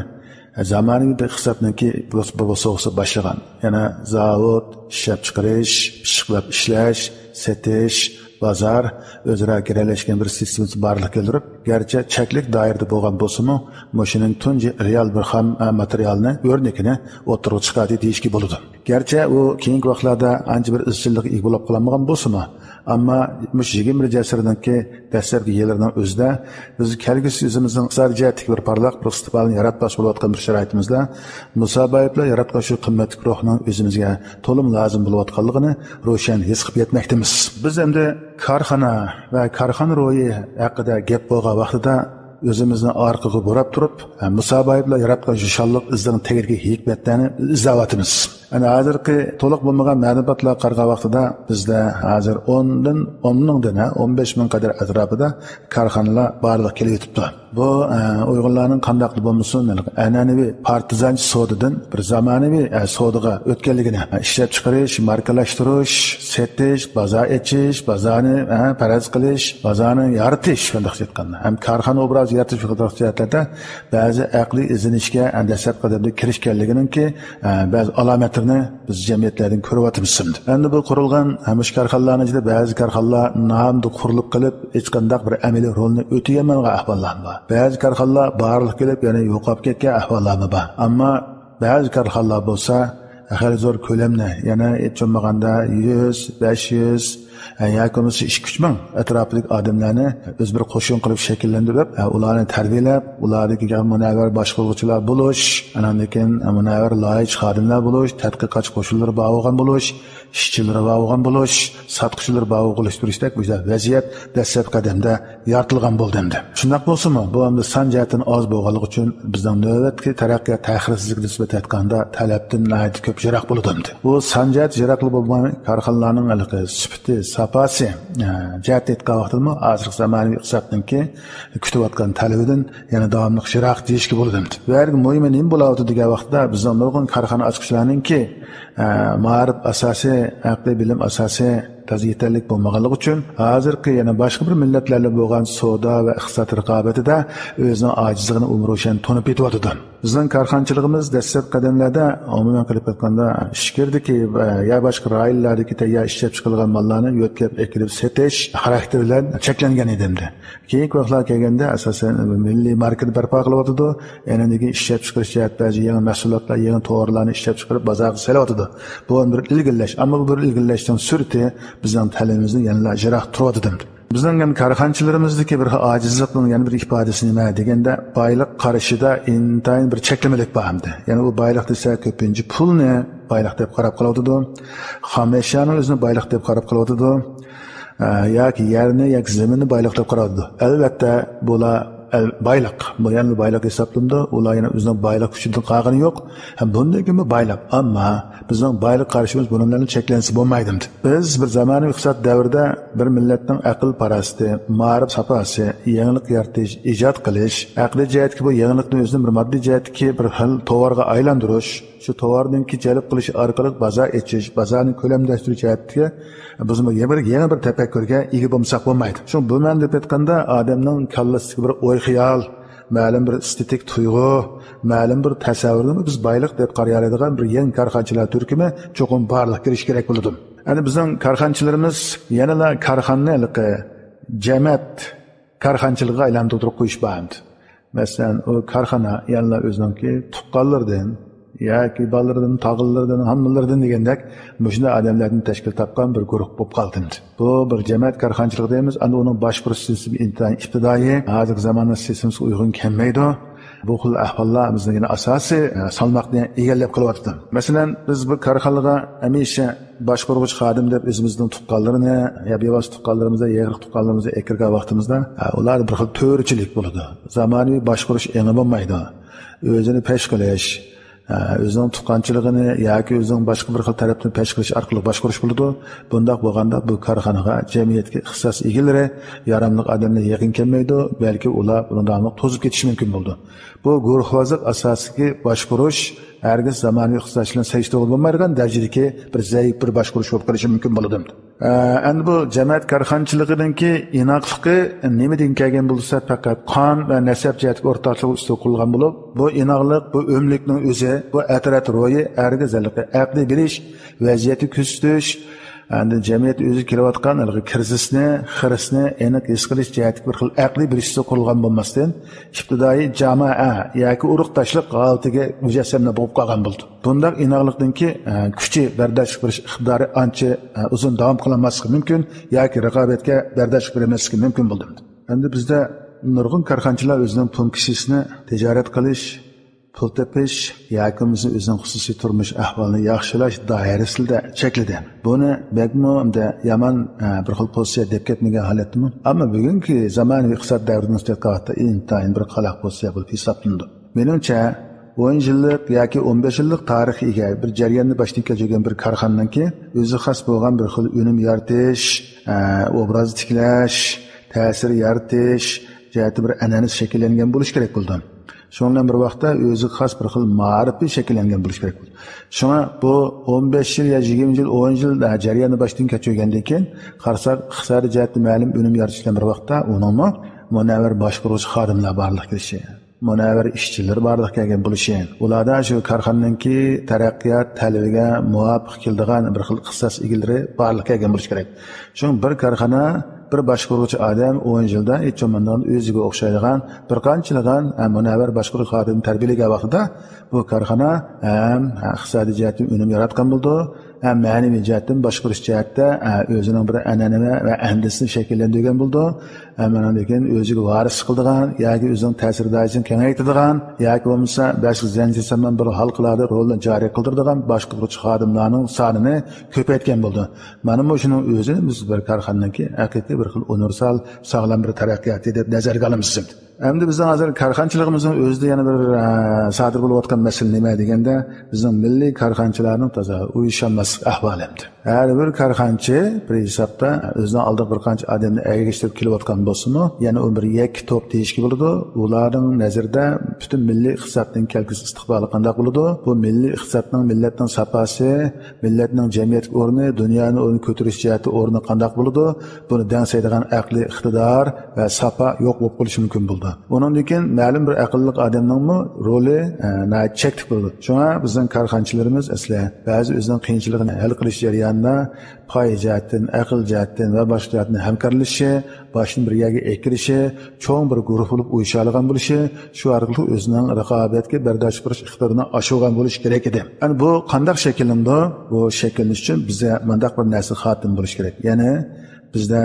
ئە، زامانىۋى بىر ئىقتىسادنىڭكى بىر بولسا باشلىغان، يەنە زاۋۇت، ئىشلەپچىقىرىش، پىششىقلاپ ئىشلەش، سېتىش، بازار ئۆزئارا گىرەلەشكەن بىر سىستېمىسى بارلىققا كەلتۈرۈپ، گەرچە چەكلىك دائىرىدە بولغان بولسىمۇ، مۇشۇنىڭ تۇنجى رېئال بىر خام، ئە، ماتېرىيالنى، ئۆرنىكىنى ئوتتۇرىغا چىقاردى دېيىشكە بولىدۇ. گەرچە ئۇ كېيىنكى ۋاقىتلاردا ئانچە بىر ئىزچىللىققا ئىگە بولۇپ قالالمىغان بولسىمۇ، ئەمما مۇشۇ يىگىرمىنچى ئەسىرنىڭكى دەسلەپكى يىللىرىنىڭ ئۆزىدە بىز كەلگۈسى ئۆزىمىزنىڭ ئىقتىسادىي جەھەتتىكى بىر پارلاق بىر ئىستىقبالنى ياراتماقچى بولۇۋاتقان بىر شارائىتىمىزدا مۇسابايىپلار ياراتقان شۇ قىممەتلىك روھنىڭ ئۆزىمىزگە تولىمۇ لازىم بولۇۋاتقانلىقىنى روشەن ھېس قىلىپ يەتمەكتىمىز. بىز ئەمدى كارخانا ۋە كارخانا روھى ھەققىدە گەپ بولغان ۋاقتىدا ئۆزىمىزنى ئارقىغا بۇراپ تۇرۇپ، مۇسابايىپلار ياراتقان شۇ شانلىق ئىزنىڭ تېگىدىكى ھېكمەتلەرنى ئىزدەۋاتىمىز. ئەنە ھازىرقى تولۇق بولمىغان مەلۇماتلارغا قارىغان ۋاقتىدا بىزدە ھازىر ئوندىن، ئون مىڭدىن، ھە، ئون بەش مىڭ قەدەر ئەتراپىدا كارخانىلار بارلىققا كېلىۋېتىپتۇ. بۇ، ئە، ئۇيغۇرلارنىڭ قانداقلا بولمىسۇن، ئەنئەنىۋى پارتىزانچە سودىدىن بىر زامانىۋى، ئە، سودىغا ئۆتكەنلىكىنى، ئە، ئىشلەپچىقىرىش، ماركىلاشتۇرۇش، سېتىش، بازار ئېچىش، بازارنى، ئە، پەرەز قىلىش، بازارنى يارىتىش، شۇنداقچە ئېيتقاندا، ھەم كارخانا ئوبرازى يارىتىش قاتارلىق جەھەتلەردە بەزى ئەقلىي ئىزدىنىشكە، ئە، دەسلەپكى قەدەمدە كىرىشكەنلىكىنىڭكى، ئە، بەزى ئالامەتلىرىنى بىز جەمئىيەتلەردىن كۆرۈۋاتىمىز. ئەمدى بۇ قۇرۇلغان، ھە، مۇشۇ كارخانىلارنىڭ ئىچىدە بەزى كارخانىلار نامدا قۇرۇلۇپ قېلىپ، ھېچقانداق بىر ئەمەلىي رولنى ئۆتىيەلمەيدىغان ئەھۋاللارمۇ بار. بەزى كارخانىلار بارلىققا كېلىپ، يەنە يوقاپ كەتكەن ئەھۋاللارمۇ بار. ئەمما بەزى كارخانىلار بولسا خېلى زور كۆلەمنى، يەنە ھېچ بولمىغاندا يۈز، بەش يۈز، ھە، ياكى بولمىسا ئىككى، ئۈچ مىڭ ئەتراپىدىكى ئادەملەرنى ئۆزى بىر قوشۇن قىلىپ شەكىللەندۈرۈپ، ھە، ئۇلارنى تەربىيەلەپ، ئۇلاردىكى مۇنەۋۋەر باشقۇرغۇچىلار بولۇش، ئاناندىن كېيىن مۇنەۋۋەر لايىھەچى خادىملار بولۇش، تەتقىقاتچى قوشۇنلىرى بار بولغان بولۇش، ئىشچىلىرى بار بولغان بولۇش، ساتقۇچىلىرى بار بولۇشتۇرۇشتەك بۇ ۋەزىيەت دەسلەپكى قەدەمدە يارىتىلغان بولدى ئەمدى. شۇنداق بولسىمۇ، بۇ ئەمدى سان جەھەتتىن ئاز بولغانلىقى ئۈچۈن بىزنىڭ نۆۋەتتىكى تەرەققىيات تەخىرسىزلىكىگە نىسبەت ئېيتقاندا تەلەپتىن ناھايىتى كۆپ يىراق بولىدۇ ئەمدى. بۇ سان جەھەت يىراقلا بولماي، كارخانىلارنىڭ ھېلىقى سۈپىتى، ساپاسى، ئە، جەھەتتە ئېيتقان ۋاقتىدىمۇ ھازىرقى زامانىۋى ئىقتىسادنىڭكى كۈتۈۋاتقان تەلىپىدىن يەنە داۋاملىق يىراق دېيىشكە بولىدۇ. بۇ يەردىكى مۇھىمى نېمە بولاۋاتىدۇ دېگەن ۋاقىتتا، بىزنىڭ نۇرغۇن كارخانا ئاچقۇچىلارنىڭكى، ئە، مائارىپ ئاساسى، ئەقلىي بىلىم ئاساسى تازا يېتەرلىك بولمىغانلىقى ئۈچۈن، ھازىرقى يەنە باشقا بىر مىللەتلەر بىلەن بولغان سودا ۋە ئىقتىساد رىقابىتىدە ئۆزىنىڭ ئاجىزلىقىنى ئومۇمروشەن تونۇپ يېتىۋاتىدۇ. بىزنىڭ كارخانىچىلىقىمىز دەسلەپكى قەدەملەردە، ئومۇمەن قىلىپ ئېيتقاندا، ئىچكىرىدىكى، ئە، يا باشقا رايونلاردىكى تەييار ئىشلەپچىقىرىلغان ماللارنى يۆتكەپ ئەكىرىپ سېتىش خاراكتېرى بىلەن چەكلەنگەن ئىدى ئەمدى. كېيىنكى ۋاقىتلارغا كەلگەندە، ئاساسەن، مىللىي ماركىنى بەرپا قىلىۋاتىدۇ. ئەنە ئىشلەپچىقىرىش جەھەتتە بەزى يېڭى مەھسۇلاتلار، يېڭى تورلارنى ئىشلەپچىقىرىپ بازارغا سېلىۋاتىدۇ. بۇ بىر ئىلگىرىلەش. ئەمما بۇ بىر ئىلگىرىلەشنىڭ سۈرئىتى بىزنىڭ تەلىپىمىزدىن يەنىلا يىراق تۇرۇۋاتىدۇ. بىزنىڭ يەنە كارخانىچىلىرىمىزدىكى بىر خىل ئاجىزلىقنىڭ يەنە بىر ئىپادىسى نېمە دېگەندە، بايلىق قارىشىدا ئىنتايىن بىر چەكلىمىلىك بار ئەمدى. يەنى ئۇ بايلىق دېسە، كۆپىنچە پۇلنى بايلىق دەپ قاراپ قېلىۋاتىدۇ. خام ئەشيانىڭ ئۆزىنى بايلىق دەپ قاراپ قېلىۋاتىدۇ. ئە، ياكى يەرنى ياكى زېمىننى بايلىق دەپ قاراۋاتىدۇ. ئەلۋەتتە، بۇلار ئەل-، بايلىق. بۇ يەنە بايلىق ھېسابلىنىدۇ. ئۇلار يەنە ئۆزىنىڭ بايلىق كۈچىدىن قالغىنى يوق. ھەم بۇندىن كېيىنمۇ بايلىق. ئەمما بىزنىڭ بايلىق قارىشىمىز بۇنىڭ بىلەن چەكلەنسە بولمايدۇ. بىز بىر زامانىۋى ئىقتىساد دەۋرىدە بىر مىللەتنىڭ ئەقىل-پاراسىتى، مائارىپ ساپاسى، يېڭىلىق يارىتىش، ئىجاد قىلىش، ئەقلىي جەھەتتىكى بۇ يېڭىلىقنى ئۆزىنى بىر ماددىي جەھەتتىكى بىر خىل توۋارغا ئايلاندۇرۇش، شۇ توۋارنىڭكى جەلپ قىلىش ئارقىلىق بازار ئېچىش، بازارنى كۆلەملەشتۈرۈش جەھەتتىكى بىزمۇ يەنە بىر، يېڭى بىر تەپەككۇرگە ئېگە بولمىساق بولمايدۇ. شۇڭا بۇ مەنىدە دەپ ئېيتقاندا، ئادەمنىڭ كاللىسىدىكى بىر ئوي-خىيال، مەلۇم بىر ئېستېتىك تۇيغۇ، مەلۇم بىر تەسەۋۋۇرنى بىز بايلىق دەپ قارايدىغان بىر يېڭى كارخانىچىلار تۈركۈمى چوقۇم بارلىققا كېلىشى كېرەك بولىدۇ. يەنى بىزنىڭ كارخانىچىلىرىمىز يەنىلا كارخانىنى ھېلىقى جەمەت كارخانىچىلىقىغا ئايلاندۇرۇپ قويۇش بار ئەمدى. مەسىلەن، ئۇ كارخانا يەنىلا ئۆزىنىڭكى تۇغقانلىرىدىن ياكى بالىلىرىدىن، تاغىلىرىدىن، ھاممىلىرىدىن دېگەندەك مۇشۇنداق ئادەملەردىن تەشكىل تاپقان بىر گۇرۇھ بولۇپ قالدى ئەمدى. بۇ بىر جەمەت كارخانىچىلىقى دەيمىز، ئەمدى ئۇنىڭ باشقۇرۇش سىستېمىسى ئىنتايىن ئىپتىدائىي، ھازىرقى زامانىۋى سىستېمىسىغا ئۇيغۇن كەلمەيدۇ. بۇ خىل ئەھۋاللار بىزنىڭ يەنە ئاساسىي، ئە، سالماقنى ئىگىلەپ قېلىۋاتىدۇ. مەسىلەن، بىز بۇ كارخانىغا ھەمىشە باشقۇرغۇچى خادىم دەپ ئۆزىمىزنىڭ تۇغقانلىرىنى يا بىۋاسىتە تۇغقانلىرىمىزنى، يېقىنقى تۇغقانلىرىمىزنى ئەكىرگەن ۋاقتىمىزدا، ئە، ئۇلاردا بىر خىل تۆرىچىلىك بولىدۇ. زامانىۋى باشقۇرۇش ئېڭى بولمايدۇ. ئۆزىنى پەش قىلىش، ئە، ئۆزىنىڭ تۇغقانچىلىقىنى ياكى ئۆزىنىڭ باشقا بىر خىل تەرەپتىن پەش قىلىش ئارقىلىق باشقۇرۇش بولىدۇ. بۇنداق بولغاندا بۇ كارخانىغا جەمئىيەتتىكى ئىختىساس ئىگىلىرى، ياراملىق ئادەملەر يېقىن كەلمەيدۇ، بەلكى ئۇلار بۇنىڭ داۋاملىق توزۇپ كېتىشى مۇمكىن بولىدۇ. بۇ گۇرۇھۋازلىق ئاساسىدىكى باشقۇرۇش ھەرگىز زامانىۋى ئىقتىسادچىلار سېلىشتۇرغىلى بولمايدىغان دەرىجىدىكى بىر زەئىپ بىر باشقۇرۇش بولۇپ قېلىشى مۇمكىن بولىدۇ. ئە، ئەمدى بۇ جەمەت كارخانىچىلىقىنىڭكى ئىناقلىقى نېمىدىن كەلگەن بولسا، پەقەت قان ۋە نەسەب جەھەتتىكى ئورتاقچىلىق ئۈستىگە قۇرۇلغان بولۇپ، بۇ ئىناقلىق، بۇ ئۆملۈكنىڭ ئۆزى، بۇ ئەترەت روھى ھەرگىز ھېلىقى ئەقلىي بىلىش، ۋەزىيەتنى كۆزىتىش، ئاندىن جەمئىيەت ئۆزىگە كېلىۋاتقان ھېلىقى كىرىزىسنى، خىرىسنى ئېنىق ھېس قىلىش جەھەتتىكى بىر خىل ئەقلىي بىلىش ئۈستىگە قۇرۇلغان بولماستىن، ئىپتىدائىي جامائە ياكى ئۇرۇقداشلىق ھالىتىگە مۇجەسسەملەپ بولۇپ قالغان بولىدۇ. بۇنداق ئىناقلىقنىڭكى، ئە، كۈچى بەرداشلىق بېرىش ئىقتىدارى ئانچە، ئە، ئۇزۇن داۋام قىلالماسلىقى مۇمكىن ياكى رىقابەتكە بەرداشلىق بېرەلمەسلىكى مۇمكىن بولىدۇ. ئەمدى بىزدە نۇرغۇن كارخانىچىلار ئۆزىنىڭ پومكىسىسىنى تىجارەت قىلىش، پۇل تېپىش ياكى بولمىسا ئۆزىنىڭ خۇسۇسىي تۇرمۇش ئەھۋالىنى ياخشىلاش دائىرىسىدە چەكلىدى. بۇنى بەكمۇ ئەمدى يامان، ئە، بىر خىل پوزىتسىيە دەپ كەتمىگەن ھالەتتىمۇ. ئەمما بۈگۈنكى زامانىۋى ئىقتىساد دەۋرىدە نىسبەت قىلغاندا ئىنتايىن بىر قالاق پوزىتسىيە بولۇپ ھېسابلىنىدۇ. مېنىڭچە، ئون يىللىق ياكى ئون بەش يىللىق تارىخقا ئىگە بىر جەرياننى باشتىن كەچۈرگەن بىر كارخانىنىڭكى ئۆزىگە خاس بولغان بىر خىل ئۈنۈم يارىتىش، ئە، ئوبراز تىكلەش، تەسىر يارىتىش جەھەتتە بىر ئەنئەنىسى شەكىللەنگەن بولۇشى كېرەك بولىدۇ. شۇنىڭ بىلەن بىر ۋاقىتتا ئۆزىگە خاس بىر خىل مائارىپى شەكىللەنگەن بولۇشى كېرەك بولىدۇ. شۇڭا بۇ ئون بەش يىل يا يىگىرمە يىل، ئون يىل، ئە، جەرياننى باشتىن كەچۈرگەندىن كېيىن قارىساق، ئىقتىسادىي جەھەتتە مەلۇم ئۈنۈم يارىتىش بىلەن بىر ۋاقىتتا ئۇنىڭمۇ مۇنەۋۋەر باشقۇرغۇچى خادىملار بارلىققا كېلىشى، مۇنەۋۋەر ئىشچىلىرى بارلىققا كەلگەن بولۇشى، ئۇلاردا شۇ كارخانىنىڭكى تەرەققىيات تەلىپىگە مۇۋاپىق كېلىدىغان بىر خىل ئىختىساس ئىگىلىرى بارلىققا كەلگەن بولۇشى كېرەك. شۇڭا بىر كارخانا، بىر باشقۇرغۇچى ئادەم ئون يىلدا ھېچ بولمىغاندا ئۆزىگە ئوخشايدىغان بىر قانچىلىغان، ھە، مۇنەۋۋەر باشقۇرغۇچى خادىمنى تەربىيەلىگەن ۋاقتىدا بۇ كارخانا ھەم، ھە، ئىقتىسادىي جەھەتتىن ئۈنۈم ياراتقان بولىدۇ، ھەم مەنىۋى جەھەتتىن باشقۇرۇش جەھەتتە، ئە، ئۆزىنىڭ بىر ئەنئەنە ۋە ئەندىزىسىنى شەكىللەندۈرگەن بولىدۇ. ھەم ئاندىن كېيىن ئۆزىگە ۋارىسلىق قىلىدىغان ياكى ئۆزىنىڭ تەسىر دائىرىسىنى كېڭەيتىدىغان ياكى بولمىسا بەزى زەنجىرسىمان بىر ھالقىلاردا رولىنى جارى قىلدۇرىدىغان باشقۇرغۇچى خادىملارنىڭ سانىنى كۆپەيتكەن بولىدۇ. مانا مۇشۇنىڭ ئۆزىنى بىز بىر كارخانىنىڭكى ھەقىقىي بىر خىل ئۇنىۋېرسال ساغلام بىر تەرەققىياتى دەپ نەزەرگە ئالىمىز. ئەمدى بىزنىڭ ھازىر كارخانىچىلىقىمىزنىڭ ئۆزىدە يەنە بىر، ئە، سادىر بولۇۋاتقان مەسىلە نېمە دېگەندە، بىزنىڭ مىللىي كارخانىچىلارنىڭ تازا ئويۇشالماسلىق ئەھۋالى ئەمدى. ھەر بىر كارخانىچى بىر ھېسابتا ئۆزىنىڭ ئالدىغا بىر قانچە ئادەمنى ئەگەشتۈرۈپ كېلىۋاتقان بولسىمۇ، يەنە ئۇنى بىر يەككە توپ دېيىشكە بولىدۇ. ئۇلارنىڭ نەزىرىدە پۈتۈن مىللىي ئىقتىسادنىڭ كەلگۈسى ئىستىقبالى قانداق بولىدۇ؟ بۇ مىللىي ئىقتىسادنىڭ، مىللەتنىڭ ساپاسى، مىللەتنىڭ جەمئىيەتتىكى ئورنى، دۇنيانى ئۇنى كۆتۈرۈش جەھەتتە ئورنى قانداق بولىدۇ؟ بۇنى دەڭسەيدىغان ئەقلىي ئىقتىدار ۋە ساپا يوق بولۇپ قېلىشى مۇمكىن بولىدۇ. ئۇنىڭدىن كېيىن مەلۇم بىر ئەقىللىق ئادەمنىڭمۇ رولى، ئە، ناھايىتى چەكلىك بولىدۇ. شۇڭا بىزنىڭ كارخانىچىلىرىمىز ئەسلى بەزى ئۆزىنىڭ قىيىنچىلىقىنى ھەل قىلىش جەريانىدا پاي جەھەتتىن، ئەقىل جەھەتتىن ۋە باشقا جەھەتتىن ھەمكارلىشىشى، باشتىن بىر يەرگە ئەكىرىشى، چوڭ بىر گۇرۇھ بولۇپ ئۇيۇشالىغان بولۇشى، شۇ ئارقىلىق ئۆزىنىڭ رىقابەتكە بەرداشلىق بېرىش ئىقتىدارىنى ئاشۇرغان بولۇشى كېرەك ئىدى. يەنى بۇ قانداق شەكىللىنىدۇ؟ بۇ شەكىللىنىش ئۈچۈن بىزدە مۇنداق بىر نەرسە خاتىم بولۇشى كېرەك. يەنى بىزدە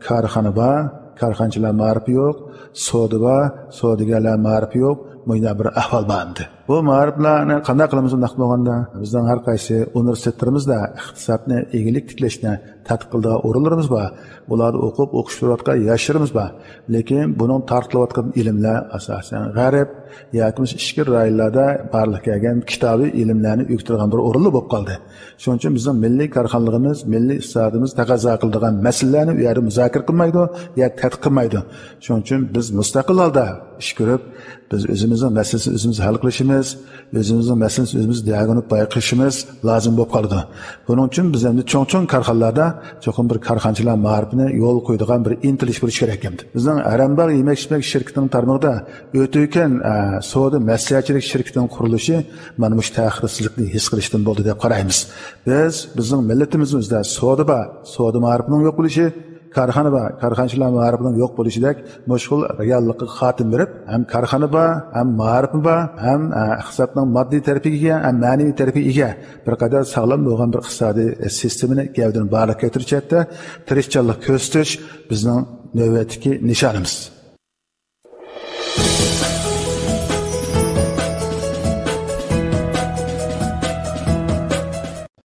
كارخانا بار، كارخانىچىلار مائارىپى يوق، سودا بار، سودىگەرلەر مائارىپى يوق، مۇنداق بىر ئەھۋال بار ئەمدى. بۇ مائارىپلارنى قانداق قىلىمىز ئۇنداق بولغاندا؟ بىزنىڭ ھەر قايسى ئۇنىۋېرسىتېتلىرىمىزدا ئىقتىسادنى ئىگىلىك تىكلەشنى تەتقىق قىلىدىغان ئورۇنلىرىمىز بار. ئۇلاردا ئوقۇپ، ئوقۇش بېرىۋاتقان ياشلىرىمىز بار. لېكىن بۇنىڭ تارقىتىلىۋاتقان ئىلىملەر ئاساسەن غەرب ياكى بولمىسا ئىچكىرى رايونلاردا بارلىققا كەلگەن كىتابىي ئىلىملەرنى ئۆگىتىدىغان بىر ئورۇنلا بولۇپ قالدى. شۇنىڭ ئۈچۈن بىزنىڭ مىللىي كارخانىلىرىمىز، مىللىي ئىقتىسادىمىز تەقەززا قىلىدىغان مەسىلىلەرنى ئۇ يەردە مۇزاكىرە قىلمايدۇ ياكى تەتقىق قىلمايدۇ. شۇنىڭ ئۈچۈن بىز مۇستەقىل ھالدا ئىش كۆرۈپ، بىز ئۆزىمىزنىڭ مەسىلىسىنى ئۆزىمىز ھەل قىلىشىمىز، ئۆزىمىزنىڭ مەسىلىسىنى ئۆزىمىز دىئاگنوز بايقىشىمىز لازىم بولۇپ قالىدۇ. بۇنىڭ ئۈچۈن بىز ئەمدى چوڭ-چوڭ كارخانىلاردا چوقۇم بىر كارخانىچىلار مائارىپىنى يولغا قويىدىغان بىر ئىنتىلىش بولۇشى كېرەك ئەمدى. بىزنىڭ ئارامباغ يېمەك-ئىچمەك شىركىتىنىڭ تارمىقىدا ئۆتۈكەن، ئە، سودا مەسلىھەتچىلىك شىركىتىنىڭ قۇرۇلۇشى مانا مۇشۇ تەخىرسىزلىكنى ھېس قىلىشتىن بولدى دەپ قارايمىز. بىز، بىزنىڭ مىللىتىمىزنىڭ ئۆزىدە سودا بار، سودا مائارىپىنىڭ يوق بولۇشى، كارخانا بار، كارخانىچىلار مائارىپىنىڭ يوق بولۇشىدەك مۇشۇ خىل رېئاللىققا خاتىمە بېرىپ، ھەم كارخانا بار، ھەم مائارىپمۇ بار، ھەم، ئە، ئىقتىسادنىڭ ماددىي تەرىپىگە ئىگە، ھەم مەنىۋى تەرىپىگە ئىگە بىر قەدەر ساغلام بولغان بىر ئىقتىسادىي، ئە، سىستېمىنى گەۋدىنى بارلىققا كەلتۈرۈش جەھەتتە تىرىشچانلىق كۆرسىتىش بىزنىڭ نۆۋەتتىكى نىشانىمىز.